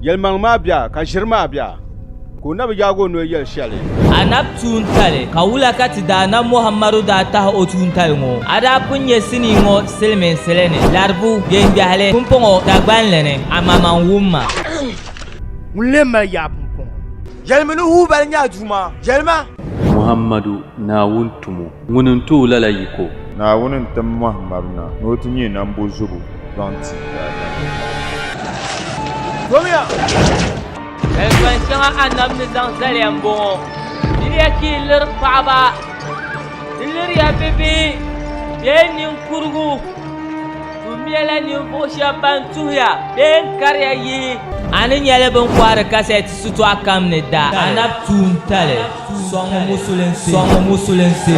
Yɛlimaŋli maa bia ka ʒiri maa bia, ka o na bi yaag o noli yɛli shɛli. Anabi tuuntali, ka wula ka ti Daanab Muhammadu daa tahi o tuuntali ŋɔ? A daa pun nya sinii ŋɔ silimiinsili ni, Laribu, Gengahili, pumpɔŋɔ Dagbanli ni, amaa man wum ma. Ŋun lee mali yaa pumpɔŋɔ? Yɛlimi ni Hubal nyɛ a Duuma. Yɛlima! Muhammadu, Naawuni tumo, ŋuni n-ti o lala yiko. Naawuni n-tim Muhammadu na ni o ti nyɛ nambozobo zaŋ ti daadamnim. Domiya! Zalikpan shɛŋa Anabi ni zaŋ zaliya m-bɔŋɔ, Miriya ka yi liri paɣiba, di liriya bibihi bee ninkurigu, Tummiya la ninvuɣ shɛb ban tuhiya bee n-kariya yihi. A ni nyɛli bɛ ni kɔhiri kasɛti sitɔɣu kam ni da. Anabi tuuntali sɔŋmi musulinsi. Sɔŋmi musulinsi.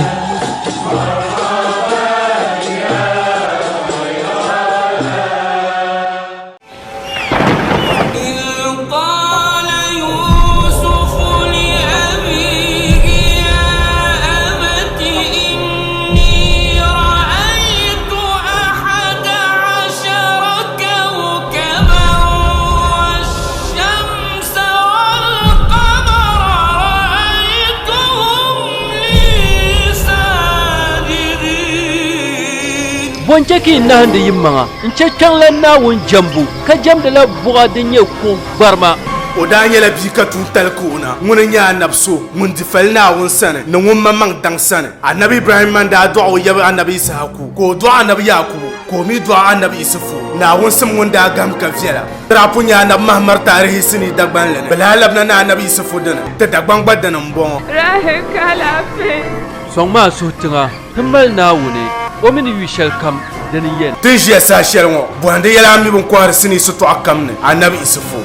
Bɔ n-chɛ ka yi nahindi yimaŋa n-chɛ kpiɔŋlan Naawuni jɛmbu, ka jɛmdila buɣa din nyɛ kuɣ gbarima? O daa nyɛla bia ka tuuntali ka o na. Ŋuni n-nyɛ anabi so ŋun di fali Naawuni sani ni ŋun maŋmaŋ daŋ sani. Anabi Ibrahimma n-daa dɔɣi o yab anabi Issahaku, ka o dɔɣi anabi Yaakubu, ka o mi dɔɣi anabi Isufu. Naawuni sim ŋun daa gahim ka viɛla. Ti daa pun nya anabi Mahamar taarihi sinii Dagbanli ni. Bɛ lahi labina ni anabi Isufu dini, ti Dagbaŋ gba dini m-bɔŋɔ. Rahel ka alaafee. Sɔŋmi a suhu tiŋa, ti mali Naawuni, o mi ni yu shɛlikam dini yɛn. Ti ni ʒiya saha shɛli ŋɔ, bɔhindi yɛla a mi bɛ ni kɔhiri sinii sitɔɣu kam ni, Anabi Isufu.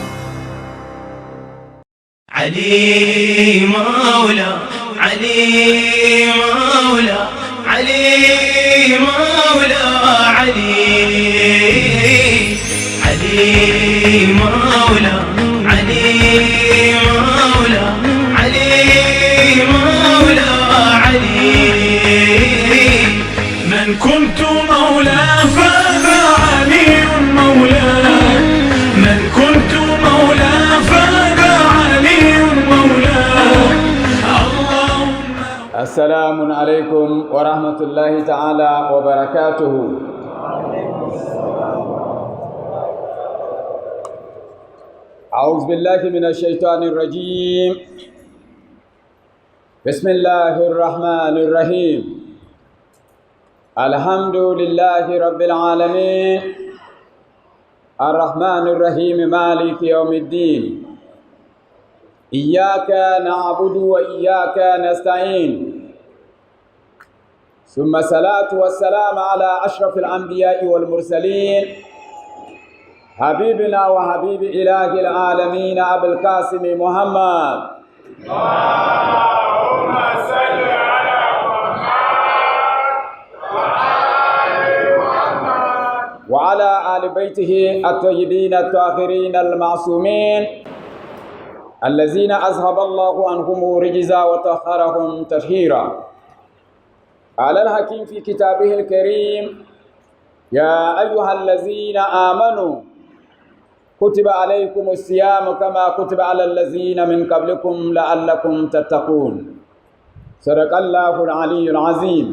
Ali Maula, Ali Maula, Ali Maula, Ali, Ali Maula, Ali Maula, Ali Maula, Ali. من كنت مولاه فعلي مولاه من كنت مولاه فعلي مولاه اللهم السلام عليكم ورحمة الله تعالى وبركاته. أعوذ بالله من الشيطان الرجيم. بسم الله الرحمن الرحيم. الحمد لله رب العالمين. الرحمن الرحيم مالك يوم الدين. إياك نعبد وإياك نستعين. ثم الصلاة والسلام على أشرف الأنبياء والمرسلين حبيبنا وحبيب إله العالمين أبو القاسم محمد. اللهم صل على محمد وآل محمد. وعلى آل بيته الطيبين الطاهرين المعصومين الذين أذهب الله عنهم رجزا وطهرهم تطهيرا. قال الحكيم في كتابه الكريم: يا أيها الذين آمنوا كتب عليكم الصيام كما كتب على الذين من قبلكم لعلكم تتقون. صدق الله العلي العظيم.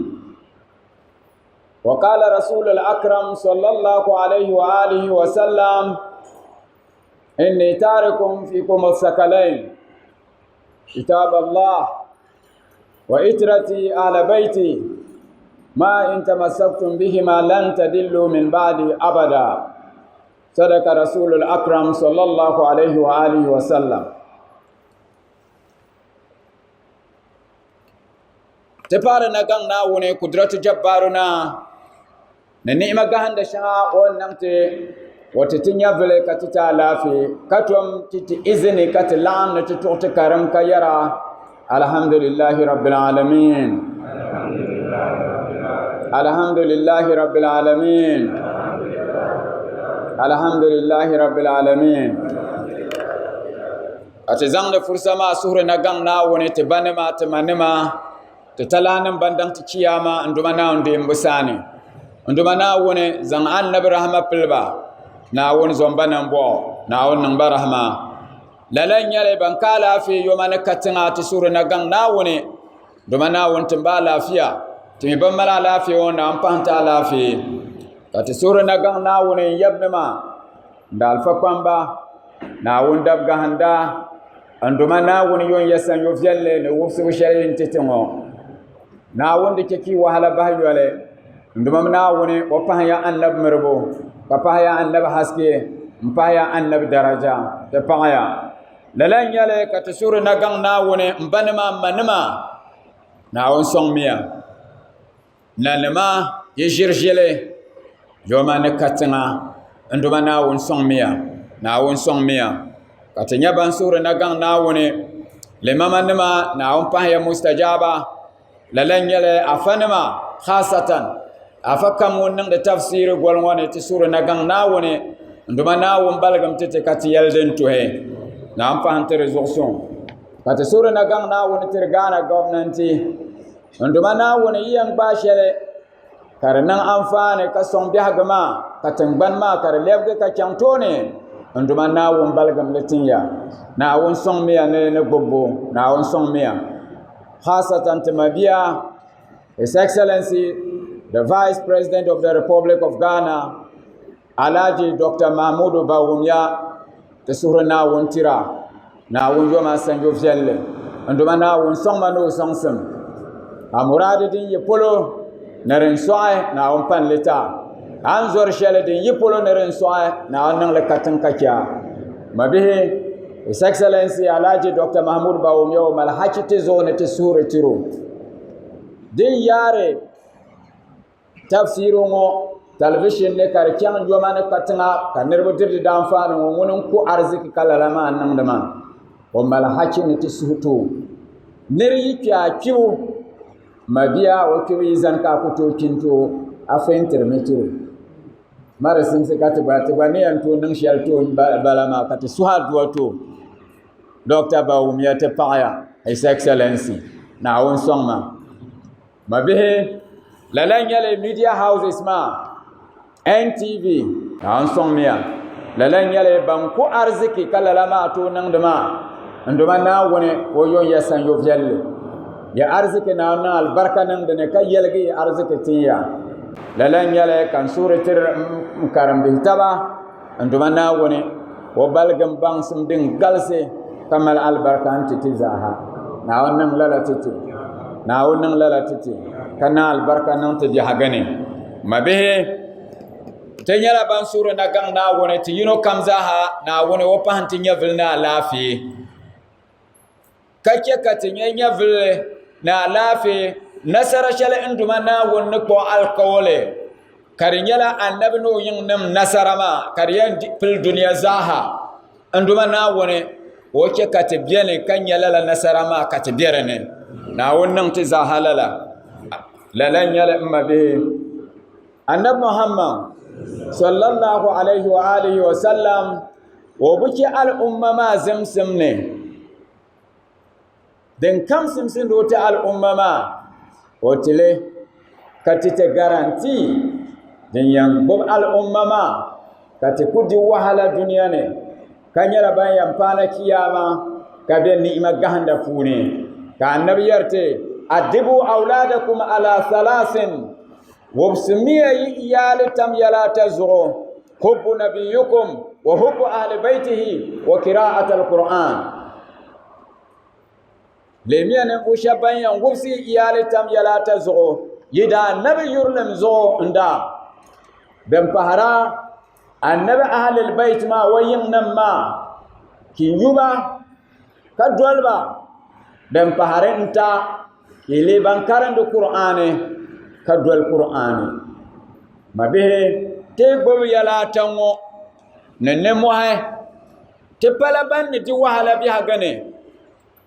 وقال رسول الأكرم صلى الله عليه وآله وسلم: إني تارك فيكم الثقلين، كتاب الله وإترتي أهل بيتي، ما إن تمسكتم بهما لن تدلوا من بعدي أبدا. صدق رسول الأكرم صلى الله عليه وآله وسلم. Ti paari na gaŋ Naawuni kudratu jabbaruna ni ni'ima gahindi shɛŋa o ni niŋ ti o ti ti nyɛvili ka ti ti alaafee ka tom ti ti izini ka ti laɣim ni ti tuɣi ti karim ka yɛra alhamdulillahi rabbil alamin. Alhamdulillahi rabbil alamin. Alhamdulillahi rabbil alamin. Ka ti zaŋdi fursa maa suhuri na gaŋ Naawuni ti banima ti manima ti talaanima ban daŋ ti chiyaama n Duuma Naawuni deembu saani. N Duuma Naawuni zaŋ Annabi rahama pili ba. Naawuni zom ba nambɔɣu. Naawuni niŋ ba rahama. Lala n-nyɛli ban ka alaafee yoma ni katiŋa ti suhuri na gaŋ Naawuni, doma Naawuni tim ba alaafia. Ti mi ban mali alaafee ŋɔ Naawuni pahi ti alaafee. Ka ti suhuri na gaŋ Naawuni n yabinima n da alifa kpamba, Naawuni dab gahinda, n doma Naawuni yon ya sanyo viɛlli ni wubisibu shɛli yi ni ti ti ŋɔ. Naawuni di chɛ ka yi wahala bahi yoli. N Duuma Naawuni, o pahi ya annabi miribu, ka pahi ya annabi haske, m-pahi ya annabi daraja, ti paɣi ya. Lala n-nyɛ li ka ti suhuri na gaŋ Naawuni, m banima, m manima, Naawuni sɔŋmiya. Nanima, yi ʒiri ʒili, yoma ni katiŋa, n Duuma Naawuni sɔŋmiya, Naawuni sɔŋmiya. Ka ti nyɛ ban suhuri na gaŋ Naawuni, limamanima, Naawuni pahi ya mustajaaba. Lala n-nyɛli afanima khaasatan, afa kam ŋun niŋdi tafsiiri goli ŋɔ ni ti suhuri na gaŋ Naawuni, n Duuma Naawuni baligim ti ti ka ti yɛli din tuhi. Naawuni pahi n-ti di zuɣusuŋ. Ka ti suhuri na gaŋ Naawuni tiri Ghana gɔbnanti, n Duuma Naawuni yi yɛn gbaai shɛli ka di niŋ anfaani ka sɔŋ biɛhigu maa ka tiŋgbani maa ka di lɛbigi ka chaŋ tooni, n Duuma Naawuni baligim li tin ya. Naawuni sɔŋmiya ni ni gbubbu, Naawuni sɔŋmiya. Khasatan ti mabia, His Excellency the Vice President of the Republic of Ghana, Alhaji Dr. Mahmudu Bawumia, ti suhuri Naawuni tira, Naawuni yoma sanjo viɛlli, n Duuma Naawuni sɔŋ ma ni o sɔŋsim. A muraadi din yi polo ni din sɔɣi Naawuni pan li ti a. A ni zɔri shɛli din yi polo ni din sɔɣi Naawuni niŋ li katiŋ ka chɛ a. Mabihi, His Excellency Alhaji Dr. Mahmoud Bawumia o mali hachi ti zuɣu ni ti suhuri tiri o. Din yaari tafsiru ŋɔ television ni ka di chaŋ yoma ni katiŋa ka niriba diri di daanfaani ŋɔ ŋuni n-ku ariziki ka lala maa niŋdi maa. O mali hachi ni ti suhu ti o. Niri yi kpi a kpibu mabia o kpibu yi zani ka a ku tooi kpi n-ti o a fɛntirimi tiri o. Ma di simsi ka ti gba ti gba ni yɛn tooi niŋ shɛli ti o bala maa ka ti suhi aduwa ti o. Dr. Bawumia ti paɣiya His Excellency Naawuni sɔŋ ma. Mabihi lala n-nyɛli media houses maa NTV Naawuni sɔŋmiya lala n-nyɛli ban ku ariziki ka lala maa tooi niŋdi maa n Duuma Naawuni ka o yon ya sanyo viɛlli ya ariziki Naawuni niŋ alibarika niŋ di ni ka yɛligi ya ariziki tin ya. Lala n-nyɛli ka n suhuri tiri n karimbihi taba n Duuma Naawuni o baligim baŋsim din galisi ka mali alibarika n-ti ti zaaha. Naawuni niŋ lala ti ti. Naawuni niŋ lala ti ti ka niŋ alibarika niŋ ti biɛhigu ni. Mabihi, ti nyɛla ban suhuri na gaŋ Naawuni ti yino kam zaaha Naawuni o pahi nti nyɛvili ni alaafee. Ka chɛ ka ti nya nyɛvili ni alaafee nasara shɛli n Duuma Naawuni ni kpuɣi alikauli ka di nyɛla anabi ni o yiŋnim nasara maa ka di yɛn pili dunia zaaha. N Duuma Naawuni, o chɛ ka ti beni ka nya lala nasara maa ka ti be di ni. Naawuni niŋ ti zaaha lala. Lala n-nyɛli m mabihi. Anabi Muhammad sallallahu alaihi wa alihi wa sallam o bi chɛ al'umma maa zimsim ni din kam simsi ni o ti al'umma maa o tili ka ti ti garanti din yɛn gbubi al'umma maa ka ti ku di wahala dunia ni ka nyɛla ban yɛn paana kiyama ka be ni'ima gahinda puuni ka annabi yɛri ti adibu awladakum ala salasin wubsimiya yi iyaali tam yɛla ata zuɣu hubbu nabiyukum wa hubbu ahli baitihi wa qira'at alquran lemiya ninvuɣu shɛba ban yɛn wubisi yi iyaali tam yɛla ata zuɣu yi daa nabi yurilim zuɣu n daa din pahara annabi ahlil bait maa wa yiŋnim maa ki yuba ka doliba din pahari n ta ki lee ban karindi Kur'aani ka doli Kur'aani mabihi ti gbubi yɛla ata ŋɔ ni nimmohi ti pala ban ni di wahala biɛhigu ni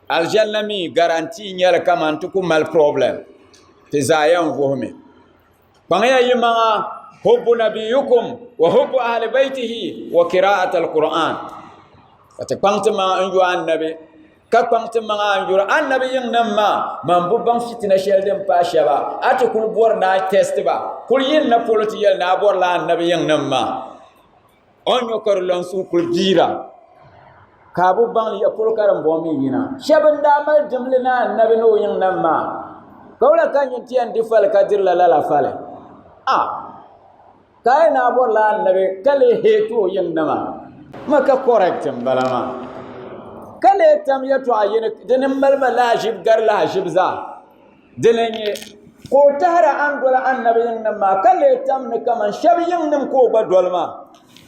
alijanna mi garantii nyɛli kamani ti ku mali problem ti zaa yɛn vuhimi Kpaŋya yi maŋa hubbu nabiyukum wa hubbu ahli baitihi wa qira'at al-Qur'an. Ka ti kpaŋ ti maŋa n yu annabi ka kpaŋ ti maŋa n yuri annabi yiŋnim maa man bi baŋ fitina shɛli din paai shɛba a ti kuli bɔri ni a test ba kuli yin na polo ti yɛli ni a bɔrila annabi yiŋnim maa. O ni nya ka di lɔnsi kuli biira ka a bi baŋ li ya polo ka din bɔŋɔ mi yina. Shɛba n-daa mali dimli ni Annabi ni o yiŋ nam maa, ka wula ka nyin ti yɛn di fali ka dirila lala fali? A! Ka a yi ni a bɔrila Annabi ka lee hate o yiŋ nama, ma ka correct m-bala maa. Ka lee tam yɛtɔɣa yini dini m-mali ma lahaʒib gari lahaʒib zaa. Dini n-nyɛ, ka o tahira a ni doli Annabi yiŋnim maa, ka leei tam ni kaman shɛba yiŋnim ka o gba doli maa.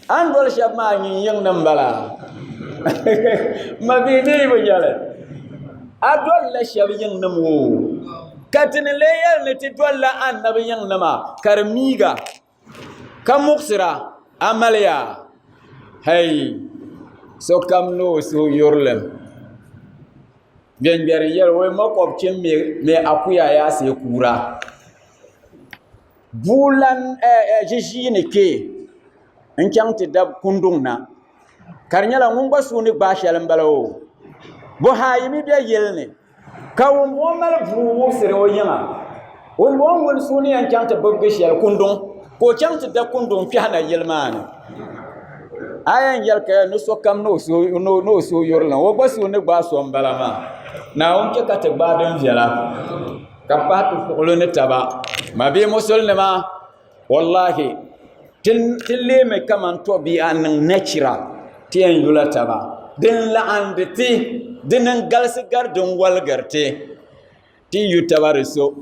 A ni doli shɛba maa nyin yiŋnim m-bala. Ma bee bee yi bi nya li? A dolila shɛba yiŋnim oo. Ka ti ni lee yɛli ni ti dolila Annabi yiŋnima ka di miiga, ka muɣisira, a mali yaa? Hei! Sokam ni o suhuyurilim. Gbɛngbɛri n-yɛli wai makɔbchi me akuya yaa see kuura. Bua lan ʒiʒiini kpee n-chaŋ ti dabi kunduŋ na ka di nyɛla ŋun gba suhu ni gbaai shɛli m-bala o. Bɔ haayi mi be yili ni ka ŋumbɔŋɔ mali bua wubisiri o yiŋa. Ŋumbɔŋɔ ŋun suhu ni yɛn chaŋ ti bibigi shɛli kunduŋ ka o chaŋ ti da kunduŋ kpɛhi na yili maa ni. A yɛn yɛli ka ni sokam ni o suhu yurilim o gba suhu ni gbaai so m-bala maa. Naawuni chɛ ka ti gbaai din viɛla ka pahi ti suɣili ni taba. Mabia musulinima, wallahi ti leemi kaman tɔbia n-niŋ nachira ti yɛn yula taba. Din laɣindi ti, dini n-galisi gari din waligiri ti. Ti yu taba di so.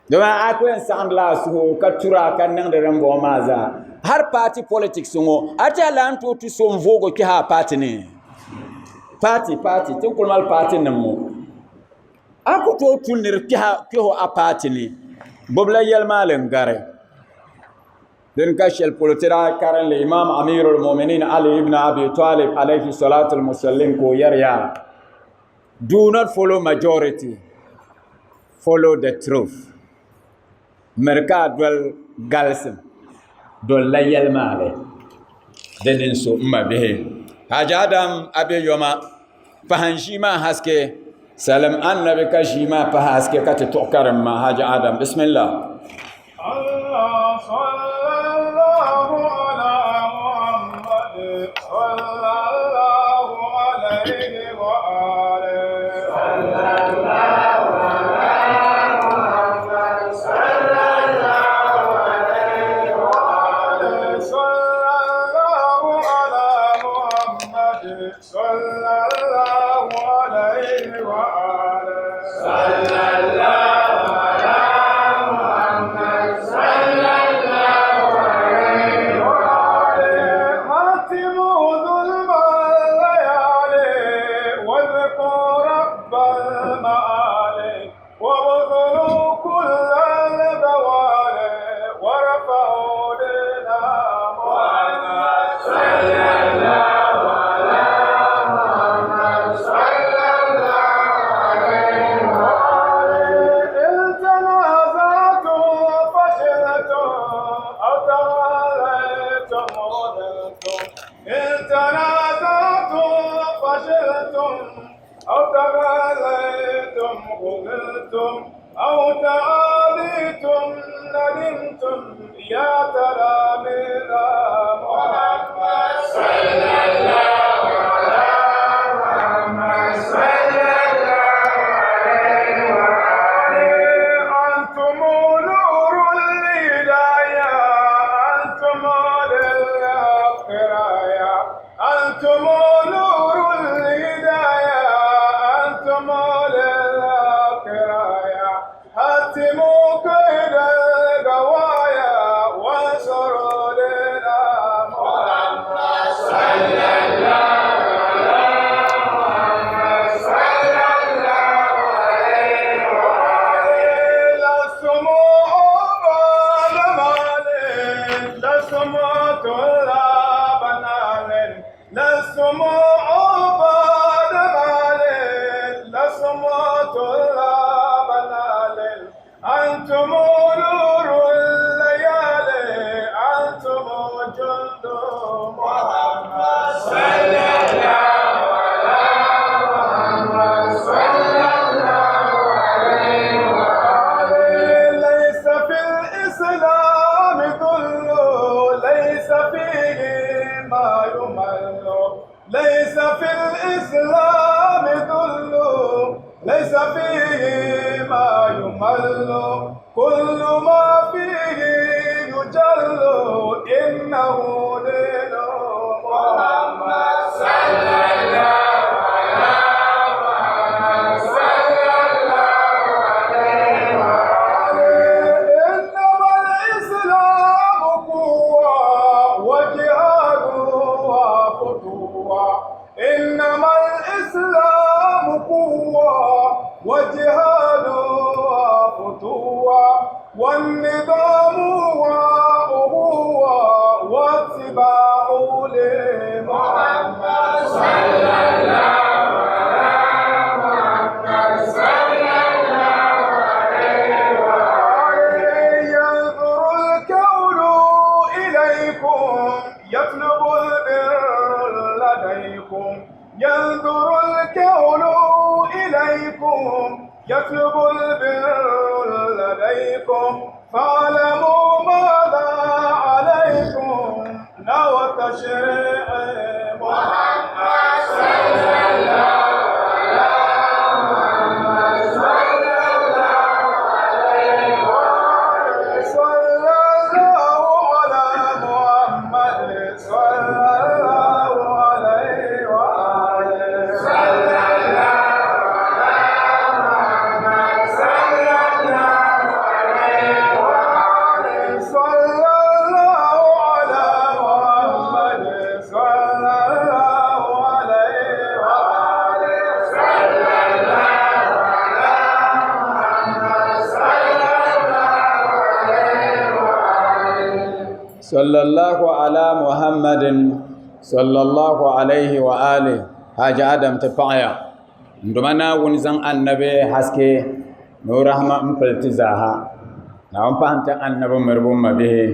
Domin a ku yɛn saɣindila a suhu ka tura ka niŋdi din bɔŋɔ maa zaa. Har party politics ŋɔ, a tɛha lan tooi tu so n-voogi kpɛhi a party ni? Party, party, ti kuli mali party nim ŋɔ. A ku tooi tu nir kpɛhi o a party ni. Gbubila yɛlimaŋli n-gari. Din ka shɛli polo ti daa karinli Imam Amirul Muminin Ali ibn Abi Talib alayhi salatul musallim ka o yɛri ya, Do not follow majority, follow the truth. Miri ka a doli galisim, dolila yɛlimaŋli. Dini n-so m ma bihi. Haji Adam a be yoma, pahi n ʒii maa haske. Salim Annabi ka ʒii maa pahi haske ka ti tuɣi karim ma. Haji Adam, bismillah. Allah sallallahu ala Muhammad sallallahu alayhi wa alihi. Sallallahu ala Muhammad sallallahu alayhi wa alihi. Sallallahu ala Muhammad sallallahu alayhi wa alihi. Sallallahu ala Muhammad sallallahu alayhi wa alihi. Hatimu dhulma layali واذكر رب المعالي وابذلوا كل البوالي وارفعوا دين محمد صلى الله على محمد صلى الله عليه وآله. إن تنازعتم فشلتم أو توليتم غضبتم. إن تنازعتم فشلتم أو تغاليتم غضبتم أو تعاليتم ندمتم يا تلاميذ محمد صلى الله على محمد صلى الله عليه وآله. أنتم نور الهداية، أنتم للآخرة، أنتم نور الهداية، أنتم للآخرة. هاتموا كيد الغوايا وانصروا لنا محمد صلى الله على محمد صلى الله عليه وآله. لستم عباد مال، لستم طلاب نال، لستم عباد يمل. ليس في الإسلام ذل، ليس فيه ما يمل، كل ما فيه يجل، إنه دين محمد صلى الله على محمد صلى الله عليه وآله. إنما الإسلام قوة وجهاد وفتوة، إنما الإسلام قوة وجهاد وفتوة، والنظام وأخوة واتباع لمحمد صلى الله على محمد صلى الله عليه وآله. ينظر الكون إليكم يطلب البر لديكم، ينظر الكون إليكم يطلب البر لديكم، فاعلموا ماذا عليكم نوى تشريع محمد صلى الله على محمد صلى الله عليه وآله. صلى الله على محمد صلى الله عليه وآله. صلى الله على محمد صلى الله عليه وآله. صلى الله على محمد صلى الله عليه وآله. صلى الله على محمد صلى الله عليه وآله. صلى الله على محمد صلى الله عليه وآله. Haji Adam ti paɣaya n-duma Naawuni zaŋ annabi haske ni o rahma m-pili ti zaaha. Naawuni pahi n-ti annabi miribu m mabihi.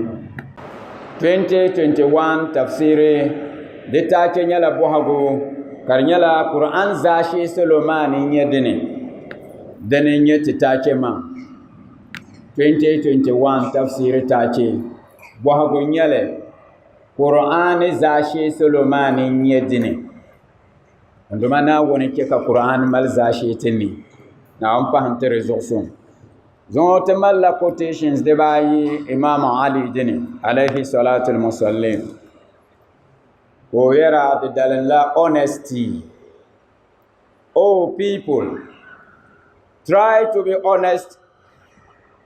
2021 tafsiri di taache nyɛla bɔhigu ka di nyɛla Qur'an zaashee salo maa ni nyɛ dini. Dini n-nyɛ ti taache maa. 2021 tafsiri taache bɔhigu nyɛli Qur'an zaashee salo maa ni nyɛ dini. N-duma Naawuni chɛ ka Qur'an mali zaashee ti ni. Naawuni pahi n-ti di zuɣusuŋ. Zuŋɔ ti malila quotations dibaayi Imam Ali dini alayhi salatul musallin. Ka o yɛra di dalinla honesty. O people, try to be honest,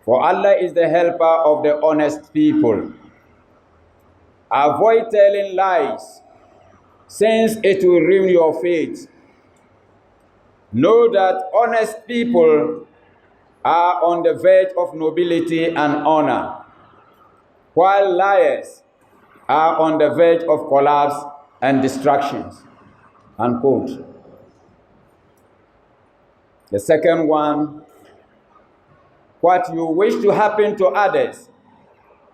for Allah is the helper of the honest people. Avoid telling lies, since it will ruin your faith. Know that honest people are on the verge of nobility and honor, while liars are on the verge of collapse and destructions. Unquote. The second one, what you wish to happen to others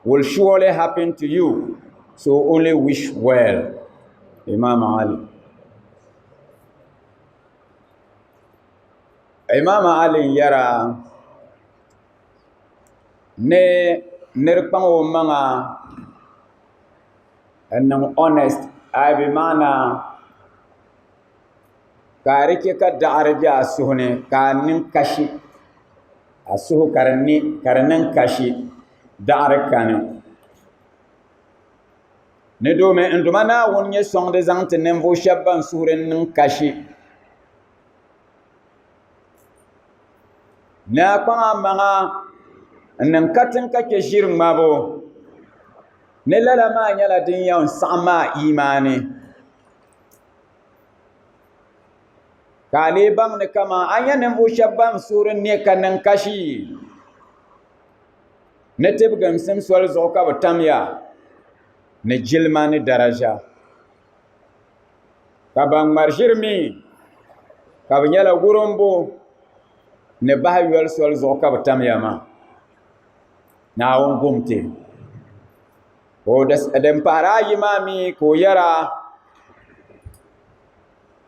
will surely happen to you, so only wish well. Imam Ali. Imam Ali yɛra ni nir kpaŋ o maŋa n niŋ honest, a bi maana ka a di chɛ ka daɣiri be a suhu ni ka a niŋ kashi, a suhu ka di ni ka di niŋ kashi, daɣiri kani. Ni doomi n Duuma Naawuni nyɛ sɔŋdi zaŋ ti ninvuɣ shɛb ban suhuri niŋ kashi. Ni a kpaŋ a maŋa n niŋ katiŋ ka chɛ ʒiri ŋmabu, ni lala maa nyɛla din yɛn saɣim a imaani. Ka a lee baŋ ni kaman a nya ninvuɣ shɛb ban suhuri ne ka niŋ kashi, ni tibiginsim soli zuɣu ka bɛ tamya ni jilima ni daraja. Ka ban ŋmari ʒiri mi ka bɛ nyɛla wurimbu ni bahi yoli soli zuɣu ka bɛ tamya maa. Naawuni gum ti. Din pahiri ayi maa mi ka o yɛra,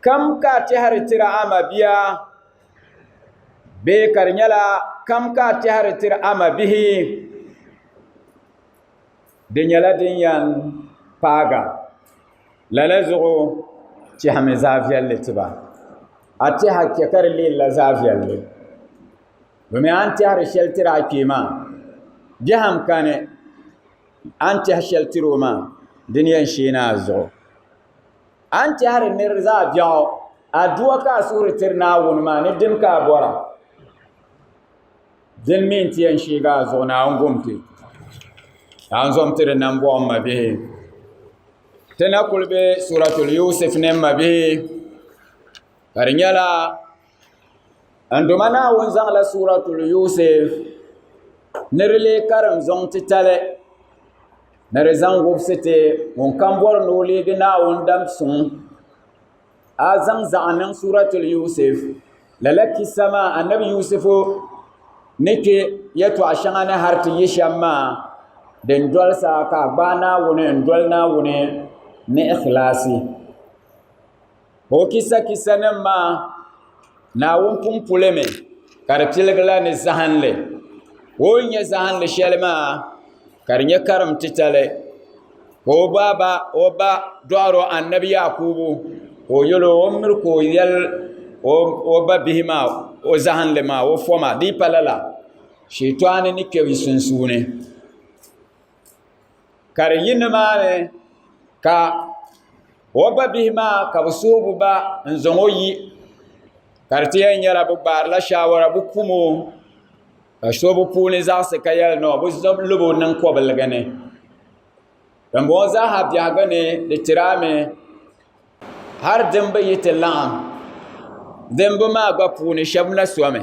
kam ka a tɛhiri tiri a ma bia bee ka di nyɛla kam ka a tɛhiri tiri a ma bihi, di nyɛla din yɛn paaga. Lala zuɣu tɛhimi zaɣ viɛlli ti ba. A tɛha chɛ ka di leela zaɣ viɛlli. Domin a ni tɛhiri shɛli tiri a kpee maa, biɛhim kani a ni tɛhi shɛli tiri o maa, di ni yɛn sheeni a zuɣu. A ni tɛhiri nir zaɣ biɛɣu, adua ka a suhuri tiri Naawuni maa ni dini ka a bɔra? Dini mi n-ti yɛn sheegi a zuɣu Naawuni gom ti. Naawuni zom ti di nambɔɣu m mabihi. Ti na kuli be Suratul Yusuf ni m mabihi ka di nyɛla n Duuma Naawuni zaŋla Suratul Yusuf ni di lee karim zuŋ titali ni di zaŋ wubisi ti ŋun kam bɔri ni o leegi Naawuni dam suŋ a zaŋ zaɣa niŋ Suratul Yusuf lala kisa maa anabi Yusufu ni kpe yɛtɔɣa shɛŋa ni har ti yi shɛm maa din dolisa ka a gbaai Naawuni n doli Naawuni ni ikhilaasi o kisa kisa nim maa Naawuni pun pulimi ka di piligila ni zahinli o ni nyɛ zahinli shɛli maa ka di nyɛ karim titali ka o baaba o ba dɔɣiri o anabi Yakubu ka o yɛl o o ni miri ka o yɛli o ba bihi maa o zahinli maa o foma di yi pa lala shɛtani ni kpɛ bi sunsuuni ka di yi nimaani ka o ba bihi maa ka bi suhi bi ba n zaŋ o yi ka di ti yɛn nyɛla bi gbaarila shaawara bi kumo ka so bi puuni zaɣasi ka yɛli no bi lobo niŋ kobiligi ni dinbɔŋɔ zaaha biɛhagu ni di tiraami hali dimbi yi ti laɣam dimbi maa gba puuni shab na somi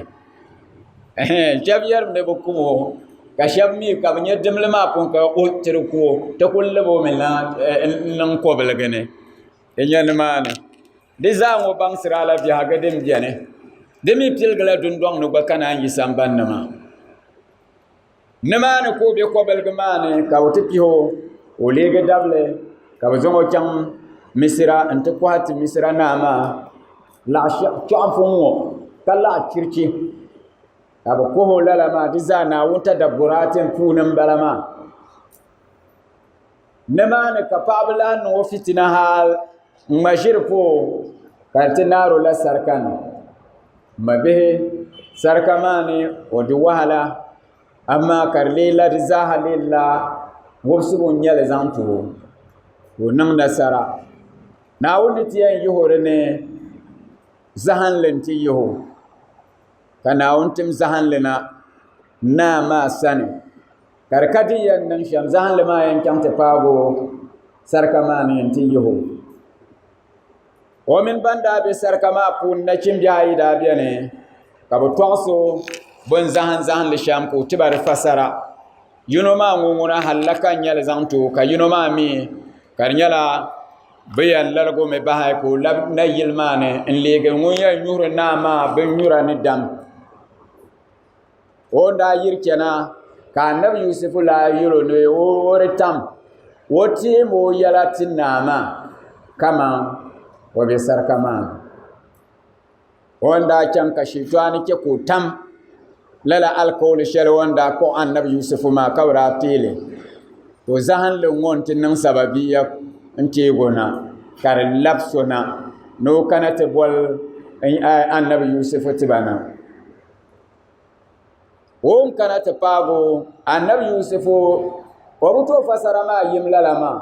shab yɛrimi ni bi kumo ka shab mii ka bi nyɛ dimli maa pun ka o tiri ku o ti ku libo mi n niŋ kobiligi ni di nyɛ nimaani di zaa ŋɔ baŋsiri a la biɛhagu din biɛni di mii piligila dundoŋ ni gba ka naan yi sambanni maa Nimaani ka o bɛ kobiligi maa ni ka bi ti pihi o ka o leegi dabili ka bi zaŋ o chaŋ Misira n ti kohi ti Misira naa maa chɔɣu n ŋɔ ka laɣa chirichi ka bi kohi o lala maa di zaa Naawuni tadabburatin puuni n bala maa nimaani ka paɣaba lahi niŋ o fitina hali n ŋma ʒiri pa o ka di ti naari o la sarika ni ma bihi sarika maa ni o di wahala amaa ka di lee la di zaaha lee la wubisibu n nyɛli zaŋ ti o ka o niŋ nasara Naawuni ni ti yɛn yihi o di ni zahinli n ti yihi o ka Naawuni tim zahinli na naa maa sani ka di ka di yɛn niŋ shɛm zahinli maa yɛn chaŋ ti paagi o sarika maa ni n ti yihi o o mini ban daa be sarika maa puuni nachimbihi ayi daa beni ka bɛ tɔɣisi o bɛ ni zahim zahindi shɛm ka o ti ba di fasara yino maa ŋun ŋuna hallaka n-nyɛ li zaŋ ti o ka yino maa mi ka di nyɛla bɛ yɛn laligi o mi bahi ka o labi nayili maa ni n-leegi ŋun yɛn nyuhiri naa maa binnyura ni dam o ni daa yiri chana ka anabi Yusufu laa yɛl o ni o di tam o teemi o yɛla ti naa maa kaman o be sarika maa ni. O ni daa chaŋ ka shiintɔɣani chɛ ka o tam lala alikauli shɛli o ni daa kpuɣi anabi Yusufu maa ka bɛ daa teei li. O zahinli ŋ-ŋɔ nti niŋ sababiya n-teeg o na ka di labis o na ni o kana ti boli anabi Yusufu ti ba na. O ni kana ti paagi o anabi Yusufu o bi tooi fasara maa yim lala maa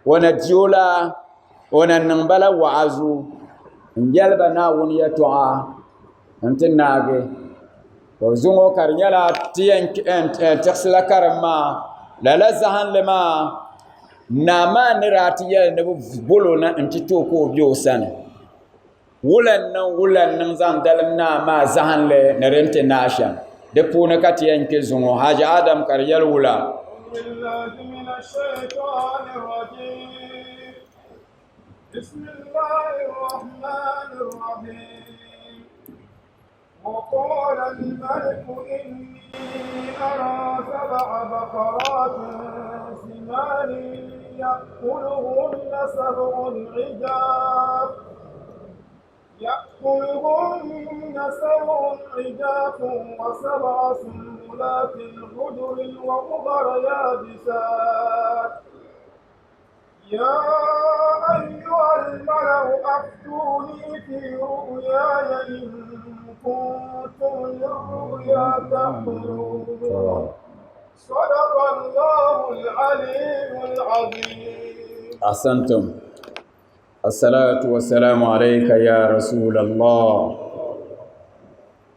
o na di o la o na niŋ ba la wa'azu n yɛli ba Naawuni yɛltɔɣa n ti naagi to zuŋɔ ka di nyɛla ti yɛn tiɣisila karim maa lala zahinli maa naa maa ni daa ti yɛli ni bi bolo na n ti tooi ka o bɛ o sani Wula n-niŋ wula n-niŋ zaŋ dalim naa maa zahinli ni din ti naai shɛm. Di puuni ka ti yɛn kpe zuŋɔ. Haji Adam ka di yɛli wula? وقال الملك إني أرى سبع بقرات سمان يأكلهن سبع عجاف يأكلهن سبع عجاف وسبع سنبلات خضر وأخر يابسات. يا أيها الملأ أفتوني في رؤياي إن كنتم للرؤيا تعبرون. صدق الله العلي العظيم. أحسنتم. الصلاة والسلام عليك يا رسول الله.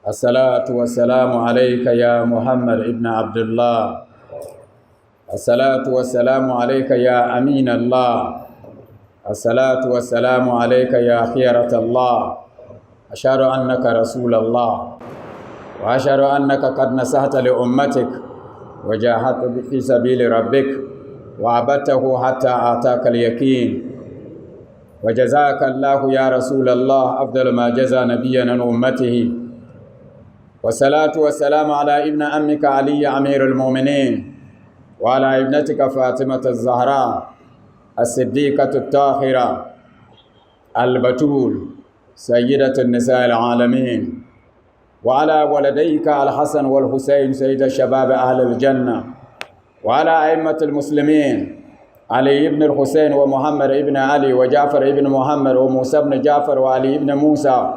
الصلاة والسلام عليك يا محمد ابن عبد الله. الصلاة والسلام عليك يا أمين الله. الصلاة والسلام عليك يا خيرة الله. أشهد أنك رسول الله، وأشهد أنك قد نصحت لأمتك وجاهدت في سبيل ربك وعبدته حتى أعطاك اليقين. وجزاك الله يا رسول الله أفضل ما جزى نبيا عن أمته. والصلاة والسلام على ابن أمك علي أمير المؤمنين، وعلى ابنتك فاطمة الزهراء الصديقة الطاهرة البتول سيدة النساء العالمين، وعلى ولديك الحسن والحسين سيد الشباب أهل الجنة، وعلى أئمة المسلمين علي بن الحسين ومحمد بن علي وجعفر بن محمد وموسى بن جعفر وعلي بن موسى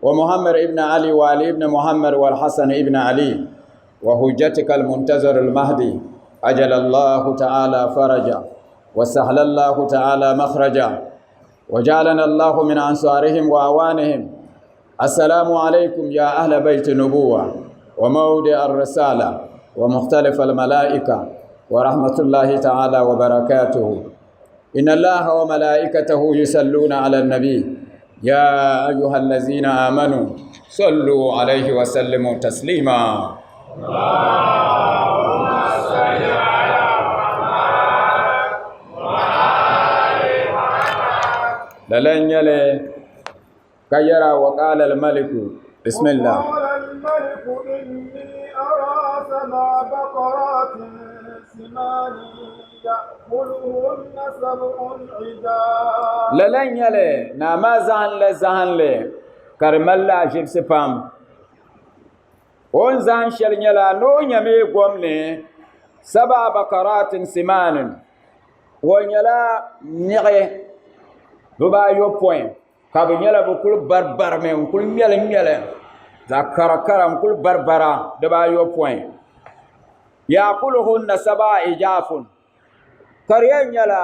ومحمد بن علي وعلي بن محمد والحسن بن علي، وحجتك المنتظر المهدي أجل الله تعالى فرجا وسهل الله تعالى مخرجا، وجعلنا الله من أنصارهم وأوانهم. السلام عليكم يا أهل بيت النبوة وموضع الرسالة ومختلف الملائكة ورحمة الله تعالى وبركاته. إن الله وملائكته يصلون على النبي يا أيها الذين آمنوا صلوا عليه وسلموا تسليما. اللهم صل على محمد وآل محمد. للن يلي كيرا. وقال الملك بسم الله. وقال الملك إني أرى 7 بقرات سمان يأكلهن 7 عجاف. للن يلي نما زهن لزهن لي كرمال لا جيب سبام on zan shɛli nyɛla ni o nyami gom ni 7 bakaratin simanin, o nyɛla niɣi 90 ka bi nyɛla bi kuli baribarimi n kuli ŋmɛli ŋmɛli zaɣ karakara n kuli baribara 90. Yaakuluhunna 7 ijaafun, ka di yɛn nyɛla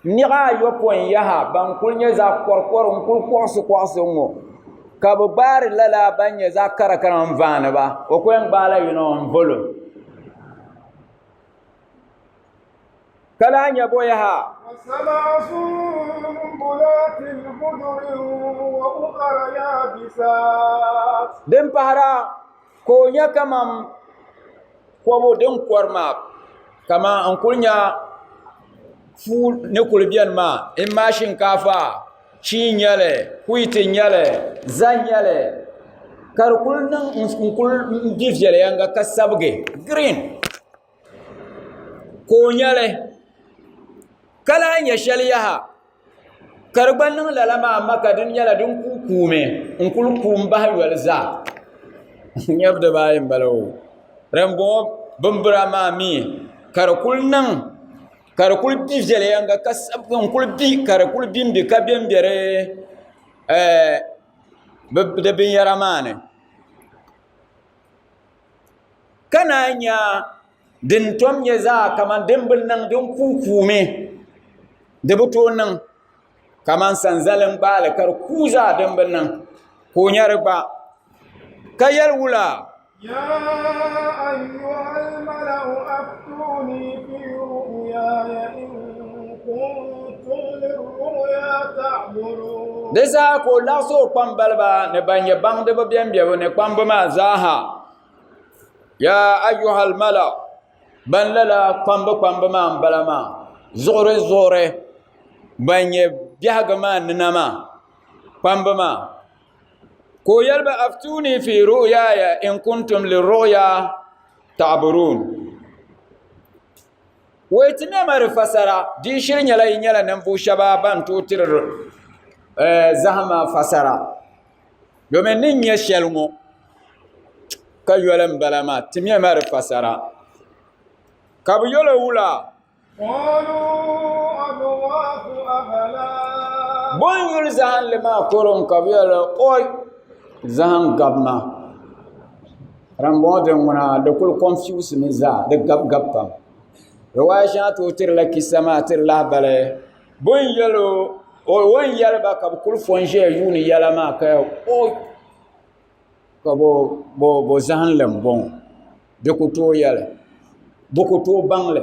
niɣi 90 yaha ban kuli nyɛ zaɣ kɔrikɔri n kuli kɔɣisi kɔɣisi ŋɔ, ka bi gbaari lala ban nyɛ zaɣ karakara n vaani ba, o ku yɛn gbaala yino n volo. Ka lahi nyɛ bo yaha. 7 سنبلات خضر وأخر يابسات. Din pahara ka o nyɛ kaman kɔbu din kɔri maa, kaman n kuli nya fuu ni kuli beni maa, in maa shinkaafa, chi nyɛli, wheat nyɛli, za nyɛli, ka di kuli niŋ n kuli di viɛliyanga ka sabigi green ka o nyɛli. Ka lahi nyɛ shɛli yaha ka di gba niŋ lala maa amma ka din nyɛla din kuli kuumi n kuli kuum bahi yoli zaa. Nyɛbu dibaayi n bala o. Din bɔŋɔ bimbira maa mi ka di kuli niŋ ka di kuli bi viɛliyanga ka sabigi n kuli bi ka di kuli bi n bi ka bɛ n bɛ di binyɛra maa ni. Ka naan nya din tom nyɛ zaa kaman din bi niŋ din kuu kuumi di bi tooi niŋ kaman sanzali n gbaali ka di kuu zaa din bi niŋ ka o nya di gba ka yɛli wula. يا أيها الملأ أفتوني في رؤياي إن كنتم للرؤيا تعبرون. Di saha ka o laɣisi o kpambaliba ni ban nyɛ baŋdiba bɛn bɛbu ni kpamba maa zaaha. Ya ayyuhal mala, ban lala kpamba kpamba maa n bala maa, zuɣuri zuɣuri ban nyɛ biɛhigu maa nina maa kpamba maa. Ka o yɛli ba aftuni fi ru'yaya in kuntum lirru'ya ta'burun. Wai ti nema di fasara, di shiri nyɛla yi nyɛla ninvuɣu shɛba ban tooi tiri zahama fasara, domin ni nyɛ shɛli ŋɔ ka yoli n bala maa, ti nema di fasara. Ka bi yɔlo wula? قالوا أضغاث أحلام. Bun yuli zahinli maa kurum ka bɛ yɛli oi zahim gabima. Dimbɔŋɔ din ŋuna di kuli confuse mi zaa, di gabi gabi pam. Riwaaya shɛŋa tooi tirila kisa maa tiri lahabali bun yɛli o o ni yɛli ba ka bɛ kuli fo n-ʒiya yuuni yɛla maa ka yɛli oi ka bo zahinli m-bɔŋɔ di ku tooi yɛli bɛ ku tooi baŋ li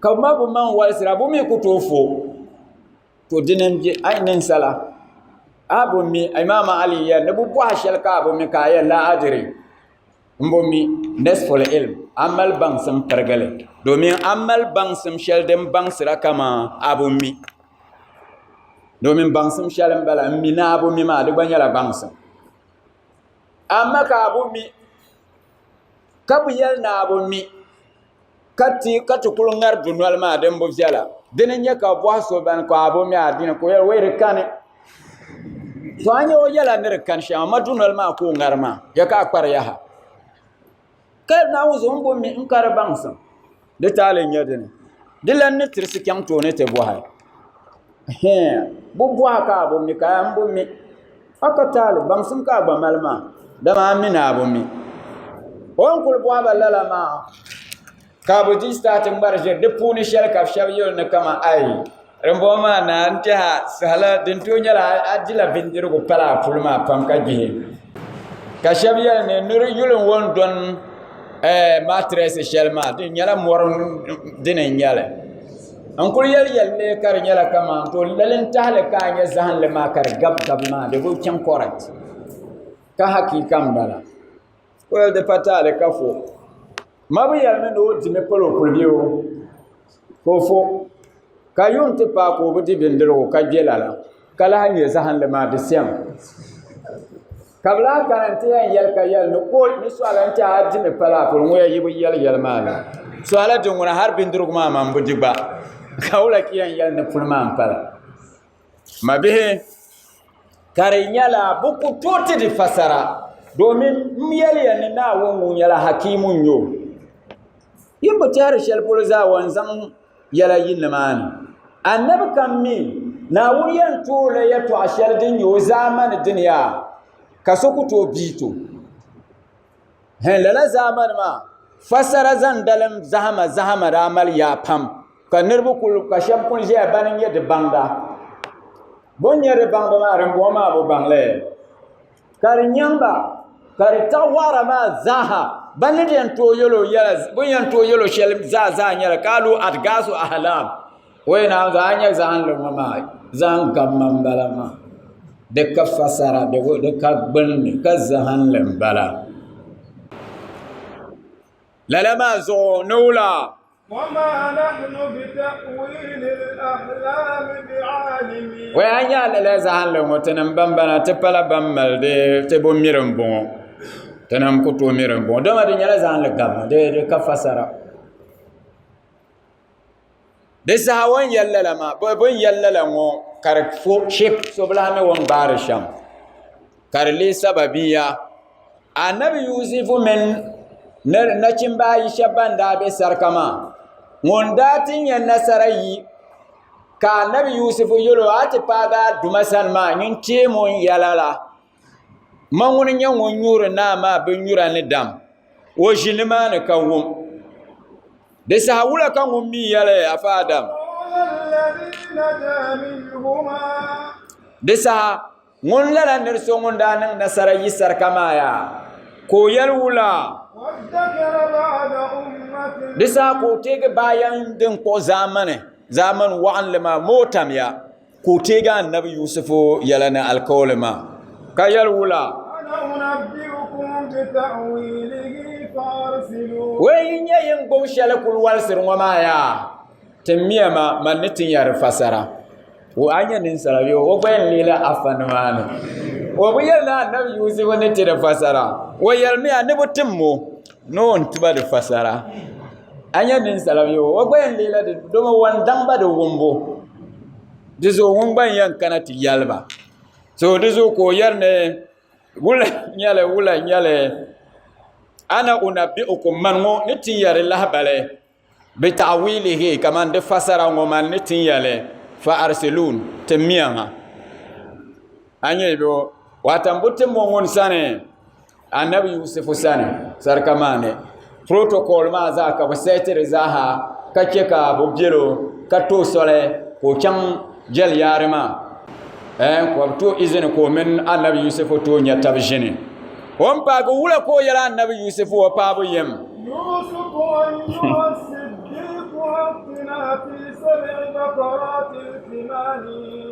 ka bɛ ma bɛ maŋ walisira bɛ mi ku tooi fo. To dini m-be a yi ninsala a bi mi Imaam Ali yɛli ni bɛ bɔhi shɛli ka a bi mi ka a yɛli la adiri m bi mi nisful ilm a mali baŋsim pirigili domin a mali baŋsim shɛli din baŋsira kaman a bi mi domin baŋsim shɛli m bala m mi ni a bi mi maa di gba nyɛla baŋsim amma ka a bi mi ka bi yɛli ni a bi mi ka ti ka ti kuli ŋari dunoli maa din bi viɛla dini n nyɛ ka bɔhi so bani ka a bi mi adini ka o yɛli wei di kani to a nyɛ o yɛla ni di kani shɛm amma dunoli maa ka o ŋari maa ya ka a kpari yaha ka Naawuni zuɣu n bi mi n ka di baŋsim di taali n nyɛ dini di lan ni tirisi chaŋ tooni ti bɔhi bi bɔhi ka a bi mi ka n bi mi a ka taali baŋsim ka a gba mali maa dama a mi ni a bi mi o ni kuli bɔhi ba lala maa ka bi di staati ŋmari ʒiri di puuni shɛli ka shɛba yɛli ni kama ai dimbɔŋɔ maa na n tɛha sahala din tooi nyɛla a dila bindirigu pala a puli maa pam ka gbihi ka shɛba yɛli ni niri yuli n wan dɔni maatirɛsi shɛli maa di nyɛla mɔri dini n nyɛli N kuli yɛli yɛlli ka di nyɛla kamani to lali n tahali ka a nyɛ zahinli maa ka di gabi gabi maa di bi chaŋ correct ka hakika n bala o di pa taali ka fo ma bi yɛlimi ni o dimi pali o kuli bɛ o ka o fo ka yuŋ ti paai ka o bi di bindirigu ka gbe lala ka lahi nyɛ zahinli maa di sɛm Ka bɛ lahi kana nti yɛn yɛli ka yɛli ni o ni sɔhila n-ti a dimi pala a polo ŋɔ ya yi bi yɛli yɛli maa ni sɔhila din ŋuna hali bindirigu maa man bi di gba ka wula ka yɛn yɛli ni puli maa m-pala ma bihi ka di nyɛla bɛ ku tooi ti di fasara domin m yɛliya ni Naawuni ŋun nyɛla hakiimu n-nyɛ o yi bi tɛhiri shɛli polo zaa o ni zaŋ yɛla yi nimaani. Annabi kam mi, Naawuni yɛn ti o la yɛtɔɣa shɛli din nyɛ o zaamani dini yaa, ka so ku tooi bii ti o. Hɛn lala zaamani maa, fasara zaŋ dalim zahama zahama daa mali yaa pam, ka niriba kuli, ka shɛba kuli ʒiya bani n-nyɛ di baŋda. Bɛ ni nyɛ di baŋda maa, dimbɔŋɔ maa bi baŋ li. Ka di nyaŋ ba, ka di taɣi wɔɣira maa zaaha. Ban ni yɛn tooi yɛl o yɛla, bɛ ni yɛn tooi yɛl o shɛli zaa zaa nyɛla ka a lu adgaasu ahlam. Wei naawuni zuɣu a nya zahinli ŋɔ maa zaŋ gabima m-bala maa. Di ka fasara, di ka gbunni, ka zahinli m-bala. Lala maa zuɣu ni wula? Wai a nya lala zahinli ŋɔ tinim ban bana ti pala ban mali di ti bi mi din bɔŋɔ tinim ku tooi mi din bɔŋɔ dama di nyɛla zahinli gabimi di ka fasara di saha o ni yɛli lala maa bɛ ni yɛli lala ŋɔ ka di fo ship so bi lahi mi o ni gbaari shɛm ka di leei sababiya Anabi Yusifu mini nachimba ayi shɛba ban daa be sarika maa ŋun daa ti nya nasara yi ka anabi Yusifu yɛl o, A ti paagi a duma sani maa, nyin teem o ni yɛla la. Ma ŋuni n-nyɛ ŋun nyuri naa maa binnyura ni dam. O ʒi nimaani ka wum. Di saha wula ka ŋun mi yɛli Afa Adam? Di saha Ŋun lala nir so ŋun daa niŋ nasara yi sarika maa yaa? Ka o yɛli wula? Di saha ka o teegi bayan din kpuɣi zaamani, zaamani waɣinli maa ma o tamya, ka o teegi Annabi Yusufu yɛla ni alikauli maa, ka yɛli wula? Wei yi nya yi ni gbubi shɛli kuli walisiri ŋɔ maa yaa? Timmiya ma, man ni tin ya di fasara. O a nyɛ ninsala bee o gba yɛn leela afa nimaani. O bi yɛli ni Anabi Yusufu ni ti di fasara. O yɛlimiya ni bi tim o ni o ni ti ba di fasara. A nyɛ ninsala bee o gba yɛn leela di dama o ni daŋ ba di wumbu. Di zuɣu ŋun gba n-yɛn kana ti yɛli ba. So di zuɣu ka o yɛri ni wula nyɛli wula nyɛli ana unabbi'ukum man ŋɔ ni tin ya di lahibali. Bi ta'wilihi kaman di fasara ŋɔ man ni tin ya li. Fa arsilun, timmiya ma. A nyɛ bɛ watan bɛ tim o ŋun sani, Annabi Yusufu sani, sarika maa ni. Protocol maa zaa ka bɛ sɛti di zaaha ka chɛ ka bɛ beli o ka ti o soli ka o chaŋ jɛli yaari maa. Ɛɛn, ka bɛ ti o izini ka o mini Annabi Yusufu tooi nya tab ʒini. O ni paagi wula ka o yɛli Annabi Yusufu o paabu yim? يوسف أيها الصديق أفتنا في سبع بقرات ثمان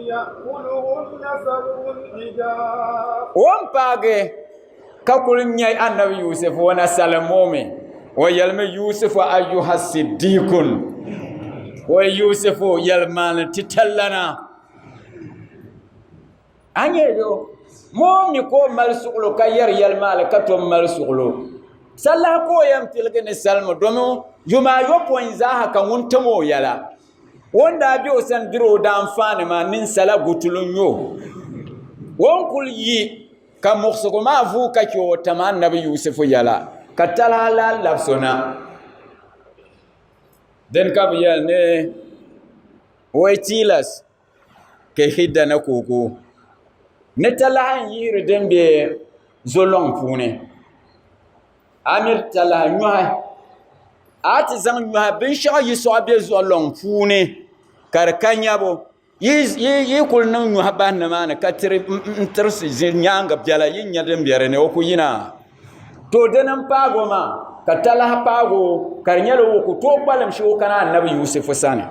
يأكلهن سبع عجاف O ni paagi ka kuli nya Annabi Yusufu o na salim o mi, o yɛlimi Yusufu ayyuha siddiqun, o Yusufu yɛlimaŋli titalilana. A nyɛ yo mo mi ka o mali suɣulo ka yɛri yɛlimaŋli ka tom mali suɣulo. Salahi ka o yɛn piligi ni salima domi yuma ayopɔin zaaha ka ŋun tim o yɛla. O ni daa be o sani diri o daanfaani maa ninsala gutulu n-nyɛ o. O ni kuli yi ka muɣisigu maa vuui ka chɛ o tam Annabi Yusufu yɛla ka talahi lahi labisi o na. Dini ka bɛ yɛli ni wai tilas ka hidda na kooko ni talahi n yihiri din be zolɔŋ puuni a miri talahi nyɔhi a ti zaŋ nyɔhi binshaɣu yi sɔɣi be zolɔŋ puuni ka di ka nyabu yi kuli niŋ nyɔhi bahi nimaani ka n tirisi ʒi nyaanga biɛla yi nya din be dinni o ku yina to dini n paagi o maa ka talahi paagi o ka di nyɛla o ku tooi kpalim shee o kana anabi Yusufu sani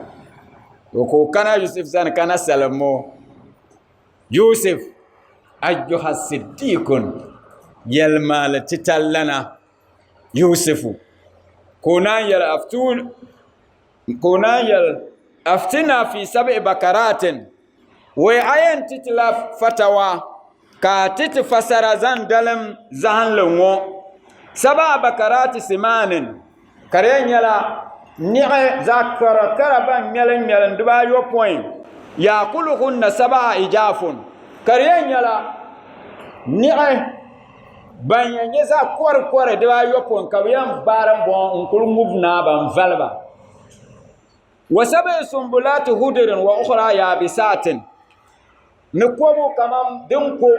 ka o kana Yusuf sani ka na salim o Yusuf ayyuha siddiqun yɛlimaŋli titalilana Yusufu ka o naan yɛli aftun ka o naan yɛli aftina fi sab'i bakaratin wai a yɛn ti ti la fatawa ka ti ti fasara zaŋ dalim zahinli ŋɔ sab'a bakarati simanin ka di yɛn nyɛla niɣi zaɣ kara kara ban ŋmɛlim ŋmɛlim dibaayopɔin yaakuluhunna sab'a ijaafun ka di yɛn nyɛla niɣi ban yɛn nyɛ zaɣ kɔri kɔri dibaayopɔin ka bi yɛn gbaari n bɔŋɔ n kuli ŋubi naai ba n valiba wa sab'i sumbulati hudirin wa ukhra yabisatin ni kobu kaman din ko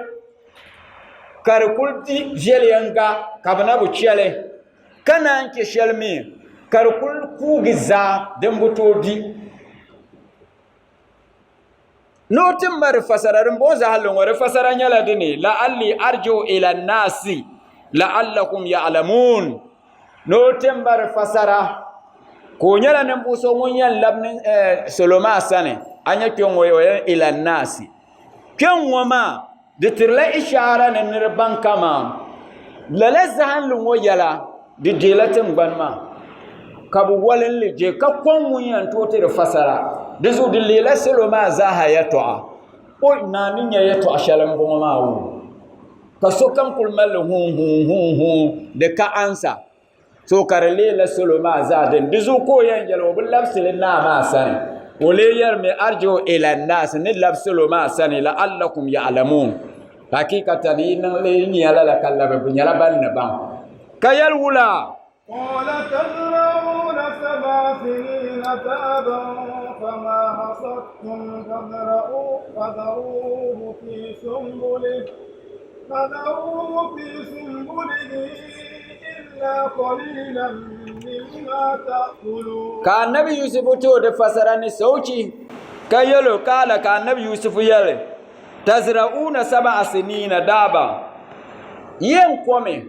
ka di kuli di viɛnyɛlinga ka bi na bi chɛli ka naan chɛ shɛli mii ka di kuli kuugi zaa din bi tooi di ni o ti ma di fasara din bɔŋɔ zahinli ŋɔ di fasara nyɛla dini la'alli arji'u ila nasi la'allahum ya'lamun ni o ti ma di fasara ka o nyɛla ninvuɣu so ŋun yɛn labi salo maa sani a nyɛ kpɛŋ ŋɔ o yɛn ila nasi kpɛŋ ŋɔ maa di tirila ishaara ni ni di baŋ kaman lala zahinli ŋɔ yɛla di deela tiŋgbani maa ka bi walinli je ka kɔŋ ŋun yɛn tooi ti di fasara di zuɣu di leela salo maa zaaha yɛltɔɣa o naa ni nyɛ yɛltɔɣa shɛli n bɔŋɔ maa woo ka sokam kuli malli huun huun huun huun di ka ansa So ka di leela salo maa zaa dini. Di zuɣu ka o yɛn yɛli o bi labisili naa maa sani. O lee yɛrimi arji'u ila nnaas ni labi salo maa sani la'allakum ya'lamun. Hakikatan yi niŋ li yi nya lala ka labi bɛ nyɛla ban ni baŋ. Ka yɛli wula? قال تزرعون سبع سنين دأبا فما حصدتم فذروه في سنبله فذروه في سنبله إلا قليلا مما تأكلون Ka Annabi Yusufu ti o di fasara ni soochi, ka yɛl o, Kaala ka Annabi Yusufu yɛli, Tazra'uuna sab'a siniina da'aba, yi yɛn komi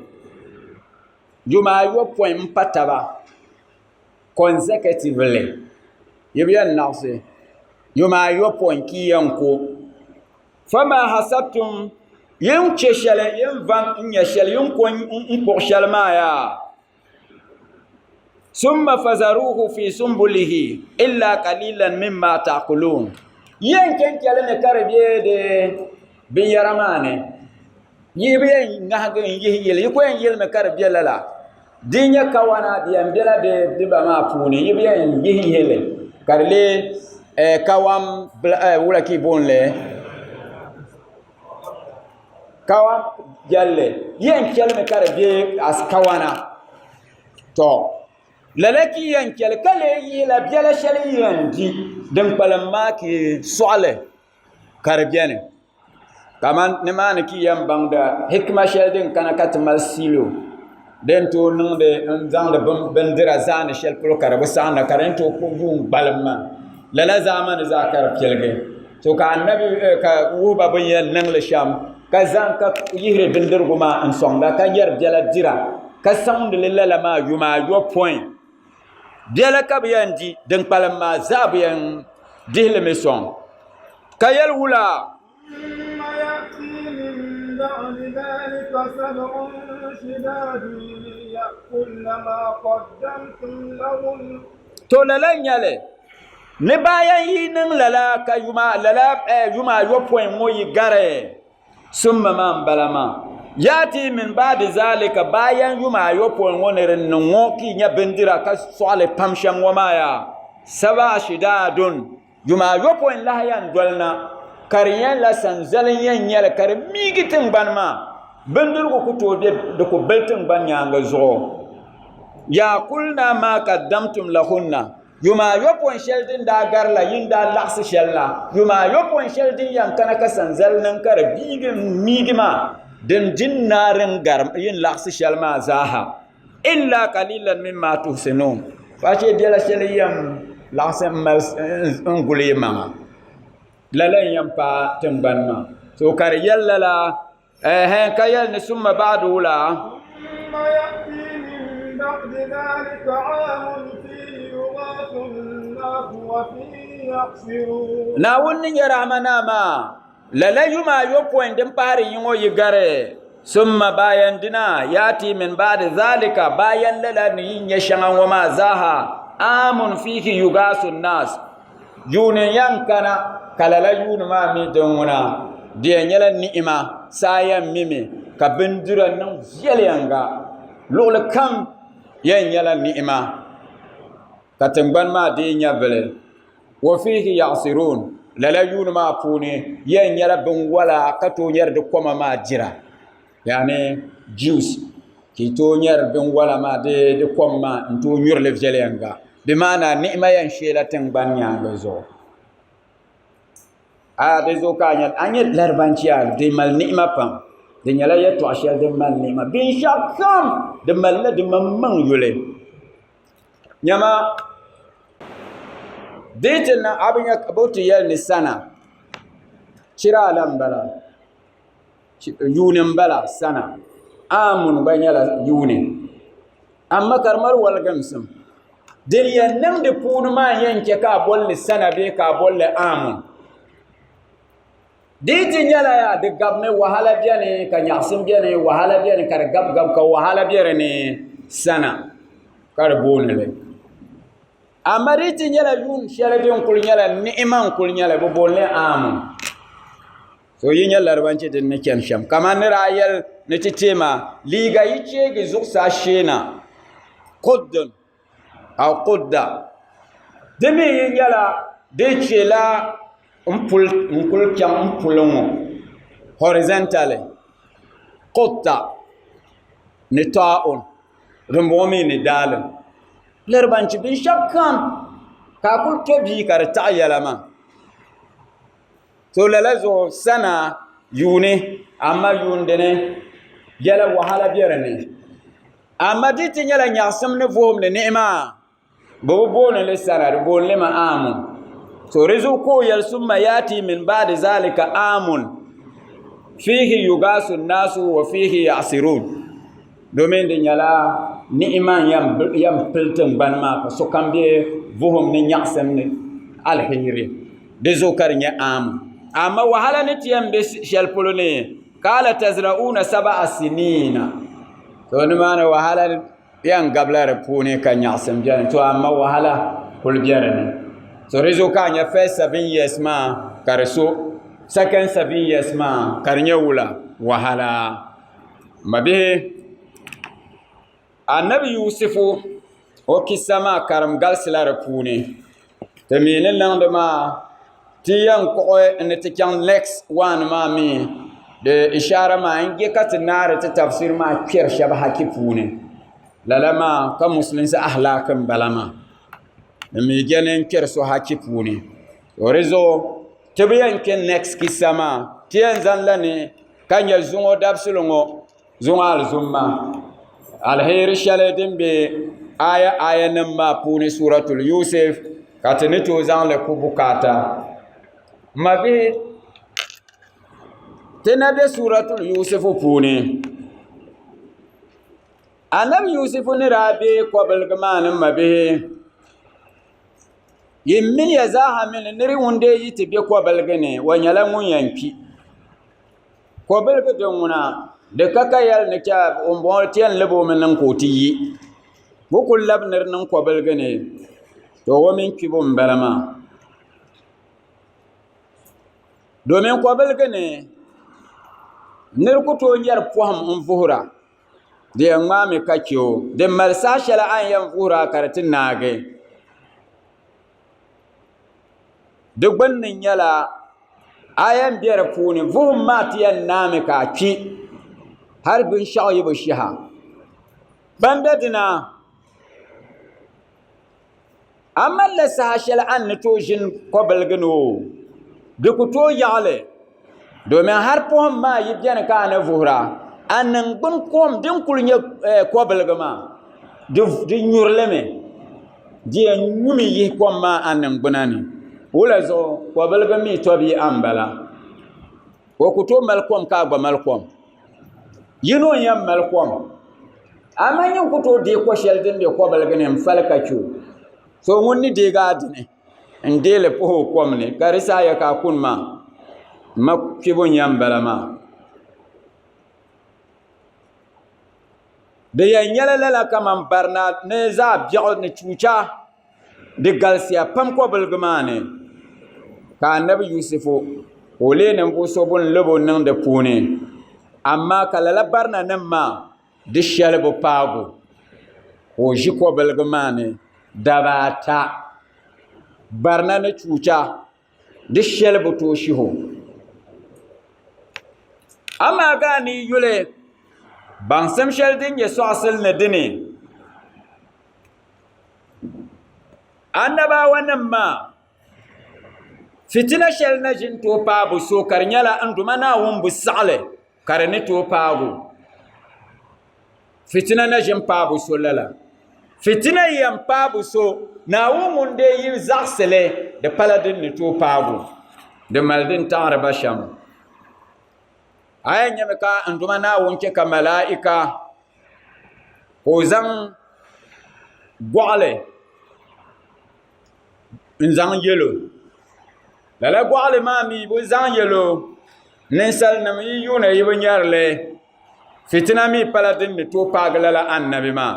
yuma ayopɔin m-pa taba consecutively, yi bi yɛn naɣisi yuma ayopɔin ka yi yɛn ko. Fama hasabtum yin chɛ shɛli yin va n nya shɛli yin ko n kpuɣi shɛli maa yaa summa fazaruhu fi sumbulihi illa qalilan mimma ta'kulun yin chɛn chɛli ni ka di bɛ di binyɛra maa ni yi bi yɛn ŋahagi n yihi yili yi ku yɛn yilimi ka di bɛ lala di nyɛ kawana di yɛn bɛla di diba maa puuni yi bi yɛn yihi yihili ka di lee kawan wula ka yi booni li kawan jɛlli yi yɛn chɛlimi ka di bɛ as kawana to. Lala ka yi yɛn chɛli ka lee yihila biɛla shɛli yi yɛn di din kpalim maa ka yi sɔɣili ka di beni. Kaman nimaani ka yi yɛn baŋda hikima shɛli din kana ka ti mali siilo din tooi niŋdi n-zaŋdi bindira zaani shɛli polo ka di bi saɣinda ka di ni tooi kpuɣi yuun gbalim maa. Lala zaamani zaa ka di piligi. To ka anabi ka wuhiba bin yɛn niŋli shɛm ka zaŋ ka yihiri bindirigu maa n sɔŋda ka yɛri biɛla dira ka saŋdili lala maa yuma ayopɔin biɛla ka bi yɛn di din kpalim maa zaa bi yɛn dihilimi sɔŋ ka yɛli wula. ثم يأتي من بعد ذلك سبع شداد يأكلن ما قدمتم لهن. To lala n nyɛli Ni bayan yi niŋ lala ka yuma lala yuma ayopɔin ŋɔ yi gari summa maa m-bala maa. Yaati min baadi zalika bayan yuma ayopɔin ŋɔ ni din niŋ ŋɔ ka yi nya bindira ka sɔɣili pam shɛm ŋɔ maa yaa saba shidaadun yuma ayopɔin lahi yɛn doli na ka di yɛn la sanzali n-yɛn nyɛli ka di miigi tiŋgbani maa bindirigu ku tooi be di ku bili tiŋgbani nyaaŋa zuɣu yaakulna maa kaddamtum lahunna Yuma ayopɔin shɛli din daa gari la yin daa laɣisi shɛli la, yuma ayopɔin shɛli din yɛn kana ka sanzali niŋ ka di biigi m-miigi maa, din din naai din gari yin laɣisi shɛli maa zaaha, illa kalilan mimma tuhsinun, faashee biɛla shɛli yɛn laɣisi m-mali n-guli yi maŋa. Lala n-yɛn paai tiŋgbani maa. So ka di yɛli lala. Ɛhɛn, ka yɛli ni summa ba'du wula? ثم يأتي من بعد ذلك عام فيه يغاث الناس وفيه يعصرون. Naawuni ni nyɛ rahama naa maa, lala yuma ayopɔin din pahiri yi ŋɔ yi gari, summa bayan dina, ya'ti min ba'di zalika, bayan lala ni yi nya shɛŋa ŋɔ maa zaaha, aamun fiihi yugaasu nnaas, Yuuni n-yɛn kana, ka lala yuuni maa mi din ŋuna di yɛn nyɛla ni'ima, saa yɛn mimi ka bindira niŋ viɛliyɛŋga. Luɣili kam yɛn nyɛla ni'ima ka tiŋgbani maa dii nya vili. Wa fiihi yaɣisiruun, lala yuuni maa puuni yɛn nyɛla binwala ka tooi nyari di koma maa dira. Yani juice ka yi tooi nyɛri binwala maa di kom maa n tooi nyurili viɛnyɛlinga bi maana ni'ima yɛn sheela tingbani nyaangi zuɣu a di zuɣu ka a nyɛ laribanchiya di mali ni'ima pam di nyɛla yɛltɔɣa shɛli din mali ni'ima binshaɣu kam di malila di maŋmaŋ yuli nyama di yi ti niŋ a bi nya ka bi ti yɛli ni sana chira la n bala Yuuni n-bala sana aamun gba nyɛla yuuni amma ka di mali waligimsim din yɛn niŋ di puuni maa n-yɛn che ka a boli li sana bee ka a boli li aamun di yi ti nyɛla yaa di gabimi wahala beni ka nyaɣisim beni wahala beni ka di gabigabi ka wahala be di ni sana ka di booni li amma di yi ti nyɛla yuun shɛli din kuli nyɛla ni'ima n-kuli nyɛli bɛ booni li aamun. So yi nya laribanchi din ni chani shɛm, kamani ni daa yɛli ni ti teei maa, liiga yi cheegi zuɣusaa sheena, quddun aw qudda, di mi yi nyɛla di cheela n-kuli chaŋ m-puli ŋɔ horizontally, qutta ni taa'un, dimbɔŋɔ mi ni daalin. Laribanchi binshɛɣu kam ka a kuli to bia ka di taɣi yɛla maa. To lala zuɣu sana yuuni amma yuun dini yɛla wahala bɛ di ni amma di ti nyɛla nyaɣasim ni vuhim ni ni'ima bi bi booni li sana di booni limi aamun to di zuɣu ka o yɛli summa yaati min baadi zalika aamun fiihi yugaasu naasu wa fiihi yasirun domin di nyɛla ni'ima yɛn pili tingbani maa ka sokam bɛ vuhim ni nyaɣasim ni aliheri. Di zuɣu ka di nyɛ aamu. Amma wahala ni ti yɛn be shɛli polo ni, kaala tazra'uuna saba'a siniina. To nimaani wahala yɛn gabila di puuni ka nyaɣisim beni. To amma wahala kuli be di ni. To di zuɣu ka a nya first 7 years maa ka di so, second 7 years maa ka di nyɛ wula? Wahala. Mabihi, Anabi Yusifu o kisa maa karim galisila di puuni. Ti mi ni niŋdi maa ti yɛn kpuɣi ni ti chaŋ next one maa mi di ishaara maa n je ka ti naari ti tafsiri maa kpɛri shɛba haki puuni. Lala maa ka musulinsi ahlaaki n bala maa. Di mi je ni n kpɛri so hachi puuni. To di zuɣu ti bi yɛn kpɛ next kisa maa, ti yɛn zaŋ la ni ka nyɛ zuŋɔ dabisili ŋɔ zuŋɔ alizumma aliheri shɛli din be aya aya nim maa puuni suratul Yusuf ka ti ni tooi zaŋ li ku bukaata. M mabihi, ti na be suratul Yusuf puuni. Anabi Yusufu ni daa be kɔbiligi maa ni mabihi, yi mini ya zaaha mi ni nir ŋun dee yi ti be kɔbiligi ni, o nyɛla ŋun yɛn kpi. Kɔbiligi din ŋuna, di ka ka yɛli ni chɛ ŋumbɔŋɔ ti yɛn lab o mi niŋ ka o ti yi. Bɛ kul lab nir niŋ kɔbiligi ni, to o mini kpibu m-bala maa. Domin kɔbiligi ni, nir ku tooi nyari pɔhim n-vuhira. Di yɛn ŋmaami ka chɛ o. Din mali saha shɛli a ni yɛn vuhira ka di ti naagi. Di gbunni nyɛla a yɛn bɛ di puuni vuhim maa ti yɛn naami ka a kpi hali binshaɣu yi bi shiha. Ban bɛ dina a malila saha shɛli a ni tooi ʒini kobiligi ni o di ku tooi yaɣali domin hali poham maa yi biɛni ka a ni vuhura a ningbuni kom din kuli nyɛ kobiligi maa di nyurilimi di yɛn nyumi yihi kom maa a ningbuna ni wula zuɣu kobiligi mii tobi a n bala o ku tooi mali kom ka a gba mali kom yino n yɛn mali kom amaa nyin ku tooi deei ko shɛli din bɛ kobiligi ni n fali ka chɛ o so ŋun ni deegi a dini n deeli puhi o kom ni ka di saha ya ka a kuni maa ma kpibu n yɛn bala maa di yɛn nyɛla lala kamani barina ni zaɣ biɛɣu ni chuucha Di galisiya pam kobiligi maa ni ka anabi Yusufu ka o leei ninvuɣu so bɛ ni lab o niŋ di puuni, amaa ka lala barinanim maa di shɛli bi paag o, ka o ʒi kobiligi maa ni daba ata. Barina ni chuucha di shɛli bi tooi shih o. Amaa ka a ni yuli baŋsim shɛli din nyɛ sɔɣisili ni dini. Annabawa nim maa fitina shɛli na ʒin tooi paabu so ka di nyɛla n Duuma Naawuni bi saɣali ka di ni tooi paagu fitina na ʒin paabu so lala fitina yɛn paabu so Naawuni ŋun dee yi zaɣasili di pala din ni tooi paagu di mali din taɣari ba shɛm a yɛn nyɛmi ka n Duuma Naawuni chɛ ka malaika ka o zaŋ goɣali n zaŋ yɛlo lala goɣali maa mii bi zaŋ yɛlo ninsal nim yi yuuni yi bi nyɛrili fitina mii pala din ni tooi paagi lala annabi maa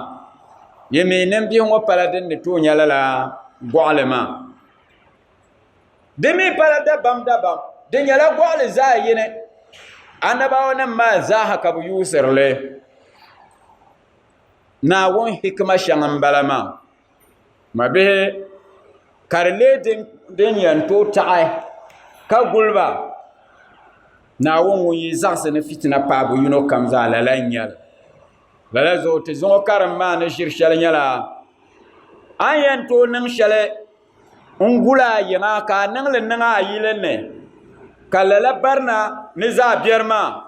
yi mii ninbihi ŋɔ pala din ni tooi nyɛ lala goɣali maa Di mi pala dabam dabam, di nyɛla gɔɣili zaa yini. Annabawa nim maa zaaha ka bɛ yuusiri li. Naawuni hikima shɛŋa m-bala maa. Mabihi, ka di leei din yɛn tooi taɣi ka guli ba, Naawuni ŋun yi zaɣisi ni fitina paabu yino kam zaa lala n-nyɛ li. Lala zuɣu ti zuŋɔ karim maa ni ʒiri shɛli nyɛla a ni yɛn tooi niŋ shɛli n guli a yiŋa ka a niŋli niŋ a yili ni ka lala barina ni zaa biɛri maa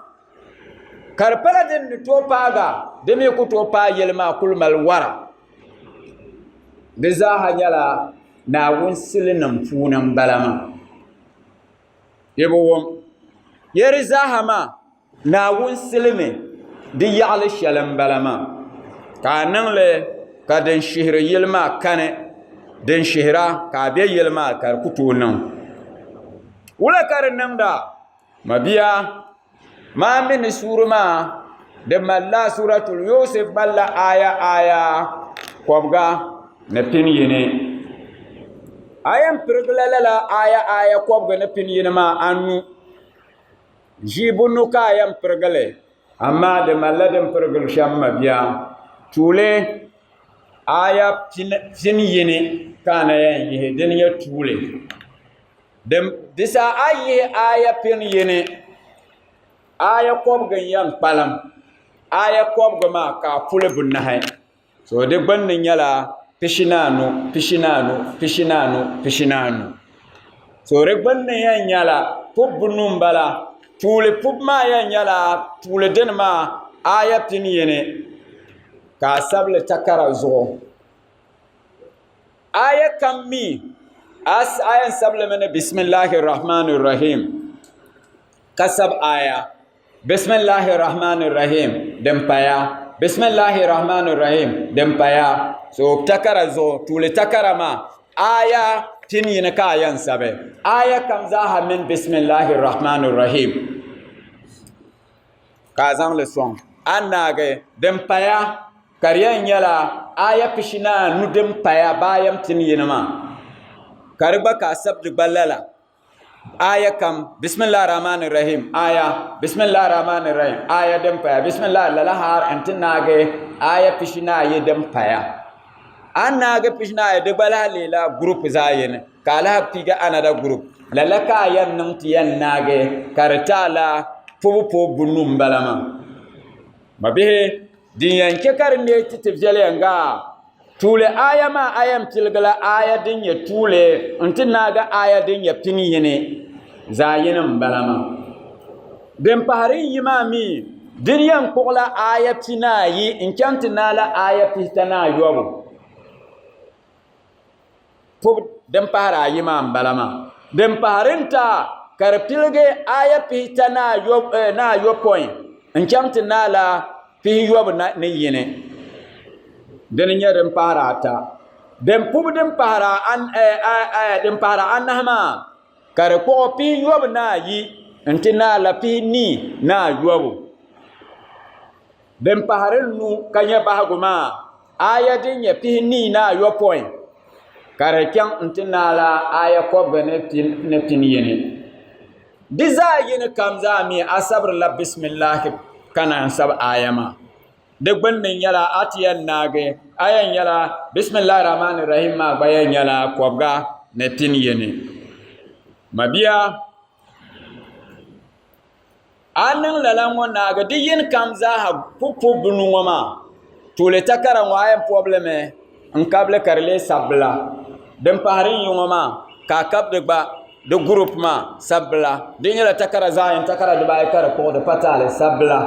ka di pala din ni tooi paaga di mii ku tooi paai yili maa kuli mali wara di zaaha nyɛla Naawuni silinim puuni n bala maa yi bi wum ya di zaaha maa Naawuni silimi di yaɣili shɛli m-bala maa ka a niŋ li ka din shihiri yili maa kani din shihira ka a be yili maa ka di ku tooi niŋ wula ka di niŋda mabia maa mi ni suuri maa di malila suratul yusuf malila aya aya kɔbiga ni pin yini a yɛn pirigila lala aya aya kɔbiga ni pin yini maa anu Ʒii bunu ka a yɛn pirigili amaa di malila din pirigili shɛm mabia tuuli aya pin yini ka a na yɛn yihi dini nyɛ tuuli di saha a yi yihi aya pin yini aya kɔbiga n yɛn kpalim aya kɔbiga maa ka a puli bunahi. So di gbunni nyɛla 45, 45, 45, 45. So di gbunni yɛn nyɛla pubu bunu m-bala. Tuuli pubu maa yɛn nyɛla tuuli dini maa aaya 50 ka a sabili takara zuɣu. Aaya kam mi a yɛn sabilimi ni bisimilahi rahmani rahim ka sabi aaya. Bisimilahi rahmani rahim din paya bisimilahi rahmani rahim din paya. So takara zuɣu tuuli takara maa aaya 50 ka a yɛn sabi aaya kam zaaha mini bisimilahi rahmani rahim ka a zaŋli sɔŋ a ni naagi din paya ka di yɛn nyɛla aaya 45 din paya bayan 50 maa ka di gba ka a sabi di gba lala aya kam bisimilahi rahmani rahim aya bisimilahi rahmani rahim aya din paya bisimilahi lala har n ti naagi aya 42 din paya a ni naagi 42 di gba lahi leela gurup zaɣ yini ka a lahi piigi anada gurup lala ka a yɛn niŋ ti yɛn naagi ka di ti a la pubu pubu bunu n bala maa mabihi din yɛn chɛ ka di neei ti ti viɛlyɛŋga Tuuli aaya maa a yɛn piligila aaya din nyɛ tuuli n-ti naagi aaya din nyɛ 50 zaɣ yini m-bala maa. Din pahiri yi maa mi din yɛn kpuɣila aaya 40 n-chaŋ ti naala aaya 48. Pubu din pahiri ayi maa m-bala maa. Din pahiri n-ta ka di piligi aaya 49 n-chaŋ ti naala 81. Dini n-nyɛ din pahiri ata. Din pubu din pahiri anahi maa ka di kpuɣi 94 nti naala 48. Din pahiri nu ka nyɛ bahigu maa aaya din nyɛ 49 ka di chaŋ nti naala aaya 121. Di zaa yini kam zaa mi a sabirila bisimilahi ka naan sabi aaya maa. Di gbunni nyɛla a ti yɛn naagi a yɛn nyɛla bisimilahi rahmani rahim maa gba yɛn nyɛla 121. Mabia a niŋ lala ŋɔ naagi di yini kam zaaha pupu bunu ŋɔ maa tuuli takara ŋɔ a yɛn pɔbili mi n kabili ka di lee sabila din pahari n yi ŋɔ maa ka a kabi di gba di gurup maa sabila di nyɛla takara zaɣ yini takara dibaayi ka di kpuɣi di pa taali sabila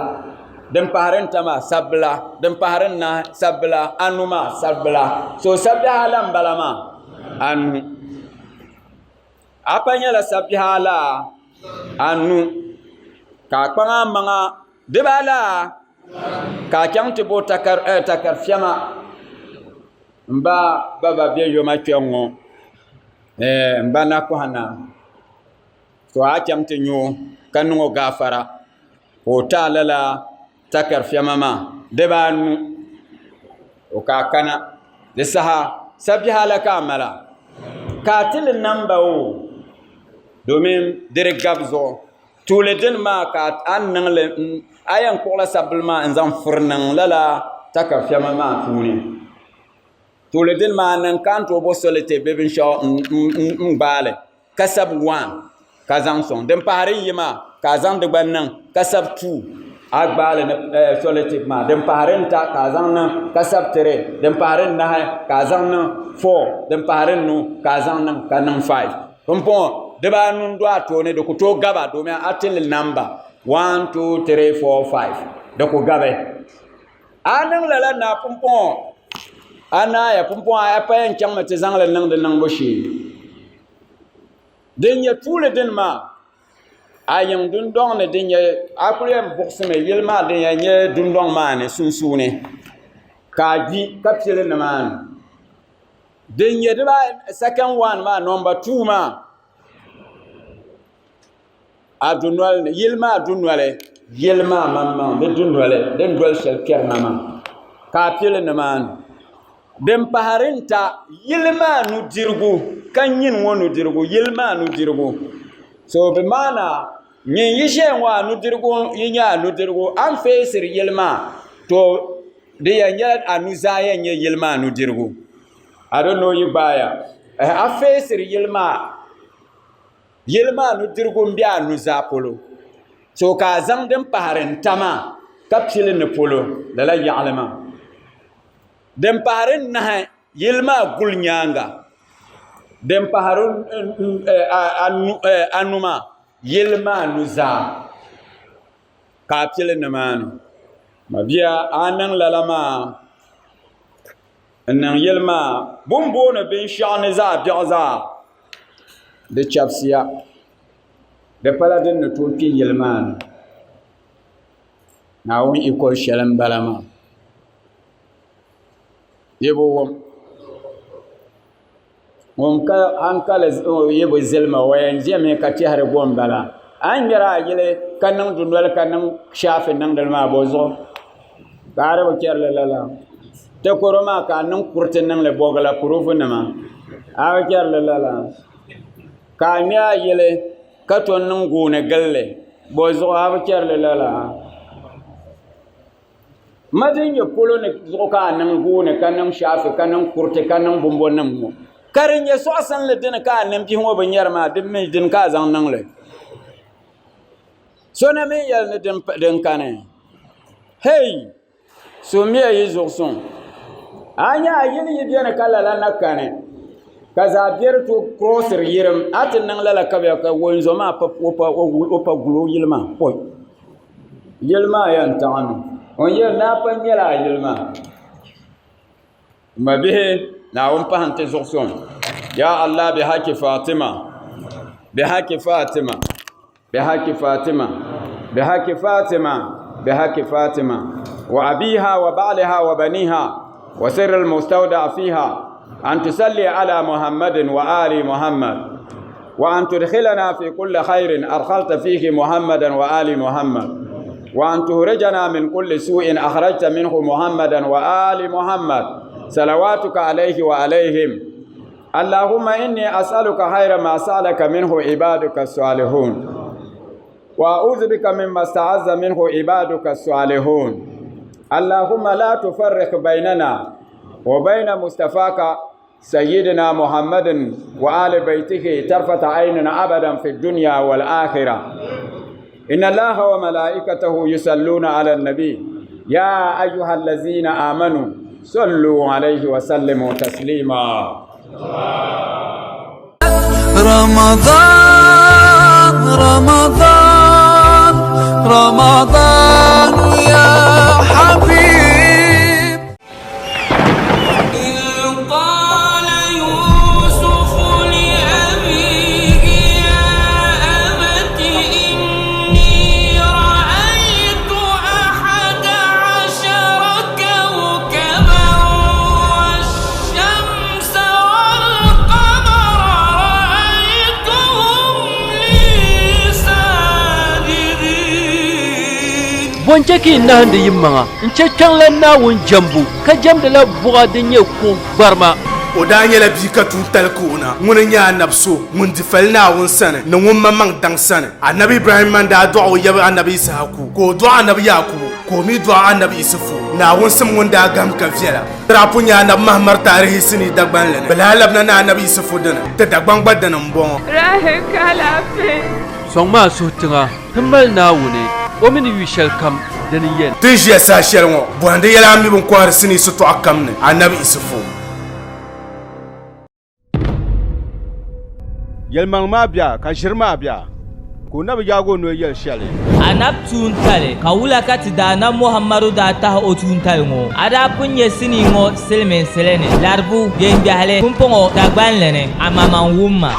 din pahari n ta maa sabila din pahari n nahi sabila anu maa sabila so sabihi ala n bala maa anu a pa nyɛla sabihi ala anu ka a kpaŋ a maŋa dibaala ka a chaŋ ti bo takari fiɛma n ba baba bɛ yoma kpɛŋŋo n ba nakoha naa to a chaŋ ti nyɛ o ka niŋ o gaafara ka o ti a lala takari fiɛma maa dibaanu o ka a kana di saha sabihi ala ka a mala ka a ti li namba o domin di di gabi zuɣu Tuuli dini maa ka a ni niŋli a yɛn kpuɣila sabili maa n zaŋ furi niŋ lala takari fiɛma maa puuni tuuli dini maa niŋ ka ni tooi bo solɛtɛp bee binshaɣu n gbaali ka sabi waan ka zaŋ sɔŋ din pahari ayi maa ka a zaŋ di gba niŋ ka sabi tuu a gbaali ni solɛtɛp maa din pahari ata ka a zaŋ niŋ ka sabi tirii din pahari anahi ka a zaŋ niŋ foo din pahari anu ka a zaŋ niŋ ka niŋ faiv Pumpɔŋɔ dibaanu n-do a tooni di ku tooi gaba domin a ti li namba 1 2 3 4 5 di ku gabi. A niŋ lala na pumpɔŋɔ a naaya pumpɔŋɔ a pa yɛn chaŋmi ti zaŋ li niŋ di niŋbu shee. Din nyɛ tuuli dini maa a yiŋ dundɔŋ ni din nyɛ a kuli yɛn buɣisimi yili maa din yɛn nyɛ dundɔŋ maa ni sunsuuni ka a gbi ka pili nimaani. Din nyɛ diba second one maa number 2 maa a dunoli ni yili maa dunoli yili maa maŋmaŋ di dunoli din doli shɛli kpɛri na maa ka a pili nimaani din pahari n ta yili maa nudirigu ka nyini ŋɔ nudirigu yili maa nudirigu so bi maana nyin yi ʒɛya ŋɔ a nudirigu yi nyɛ a nudirigu a ni feesiri yili maa to di yɛn nyɛla a nuzaa yɛn nyɛ yili maa nudirigu I don't know yi gbaaya a feesiri yili maa yili maa nudirigu n bɛ a nuzaa polo so ka a zaŋ din pahari n ta maa ka pili ni polo lala yaɣali maa. Din pahari nahi yili maa guli nyaaŋa. Din pahari anu maa yili maa nuzaa ka a pili nimaani. Mabia a niŋ lala maa n niŋ yili maa bɛ ni booni binshɛɣu ni zaɣ biɛɣu zaa di chɛbisiya di pala din ni tooi kpe yili maa ni Naawuni yiko shɛli m-bala maa yi bi wum ŋun ka hankali yi bi zilima o yɛn ʒɛmi ka tɛhiri go m-bala a ni ŋmɛri a yili ka niŋ dunoli ka niŋ shaafi niŋdili maa bɔ zuɣu ka a di bi chɛri li lala takoro maa ka a niŋ kuriti niŋli bɔgila kurufu nima a bi chɛri li lala ka a ŋmɛ a yili ka tom niŋ gooni gilli bɔ zuɣu a bi chɛri li lala Ma din nyɛ polo ni zuɣu ka a niŋ gooni ka niŋ shaafi ka niŋ kuriti ka niŋ bumbo nim ŋɔ ka di nyɛ soɣasinli dini ka a niŋ bihi ŋɔ bi nyɛri maa din mii dini ka a zaŋ niŋli so na mii yɛli ni din kani hei sumiya yi zuɣu suŋ a nyɛ a yili yi biɛni ka lala na kani ka zaɣ biɛri to kurosiri yirim a ti niŋ lala ka bɛ ka wonzo maa o pa guli o yili maa poi Yili maa yɛn taɣimi o ni yɛli ni a pa nyɛla a yili maa ma bihi Naawuni pahi n-ti zuɣusuŋ ya Allah bi haki Fatima bi haki Fatima bi haki Fatima bi haki Fatima bi haki Fatima wa abiha wa ba'liha wa baniha wa sirri al-mustawda fiha an tusalli ala Muhammadin wa ali Muhammad وأن تدخلنا في كل خير أدخلت فيه محمدا وآل محمد وأن تخرجنا من كل سوء أخرجت منه محمدا وآل محمد صلواتك عليه وعليهم اللهم إني أسألك خير ما سألك منه عبادك الصالحون وأعوذ بك مما استعذ منه عبادك الصالحون اللهم لا تفرق بيننا وبين مصطفاك سيدنا محمد وآل بيته طرفة عين أبدا في الدنيا والآخرة إن الله وملائكته يصلون على النبي يا أيها الذين آمنوا صلوا عليه وسلموا تسليما رمضان رمضان رمضان يا حبيب إذ قال يوسف لأبيه يا أبت إني رأيت أحد عشر كوكبا والشمس والقمر رأيتهم لي ساجدين Bɔ n-chɛ ka yi nahindi yimaŋa n-chɛ kpiɔŋlan Naawuni jɛmbu, ka jɛmdila buɣa din nyɛ kuɣ gbarima. O daa nyɛla bia ka tuuntali ka o na. Ŋuni n-nyɛ anabi so ŋun di fali Naawuni sani ni ŋun maŋmaŋ daŋ sani. Anabi Ibrahimma n-daa dɔɣi o yab anabi Issahaku, ka o dɔɣi anabi Yaakubu, ka o mi dɔɣi anabi Isufu. Naawuni sim ŋun daa gahim ka viɛla. Ti daa pun nya anabi Mahamar taarihi sinii Dagbanli ni. Bɛ lahi labina ni anabi Isufu dini. Ti Dagbaŋ gba dini m-bɔŋɔ. Rahi ka alaafee. Sɔŋ ma a suhu tiŋa, ti mali Naawuni, o mi ni yu shɛlikam dini yɛn. Ti ni ʒiya saha shɛli ŋɔ, bɔhindi yɛla a mi bɛ ni kɔhiri sinii sitɔɣu kam ni, Anabi Isufu. Yɛlimaŋli maa bia ka ʒiri maa bia, ka o na bi yaag o noli yɛli shɛli. Anabi tuuntali, ka wula ka ti Daanab Muhammadu daa tahi o tuuntali ŋɔ? A daa pun nya sinii ŋɔ silimiinsili ni, Laribu, Biɛŋbiɛhili, pumpɔŋɔ Dagbanli ni, amaa man wumma.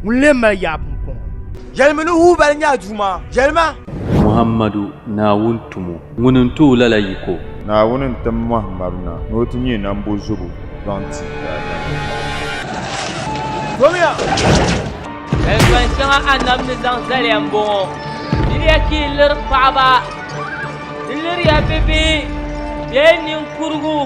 Ŋun lee mali yaa pumpɔŋɔ? Yɛlimi ni Huubali nyɛ a Duuma. Yɛlima! Muhammadu, Naawuni tumo, ŋuni n-ti o lala yiko. Naawuni n-tim Muhammadu na ni o ti nyɛ nambozubo zaŋ ti daadamnim. Domiya! Kalipan shɛŋa Anabi ni zaŋ zali ya m-bɔŋɔ, Diriya ka yi liri paɣiba, di liriya bibihi bee ninkurigu.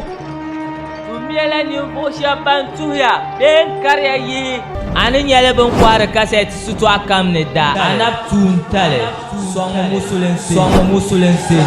Tummiya la ninvuɣ shɛb ban tuhiya bee n-kariya yihi. A ni nyɛli bɛ ni kɔhiri kasɛti sitɔɣu kam ni da. Anabi tuuntali sɔŋmi musulinsi.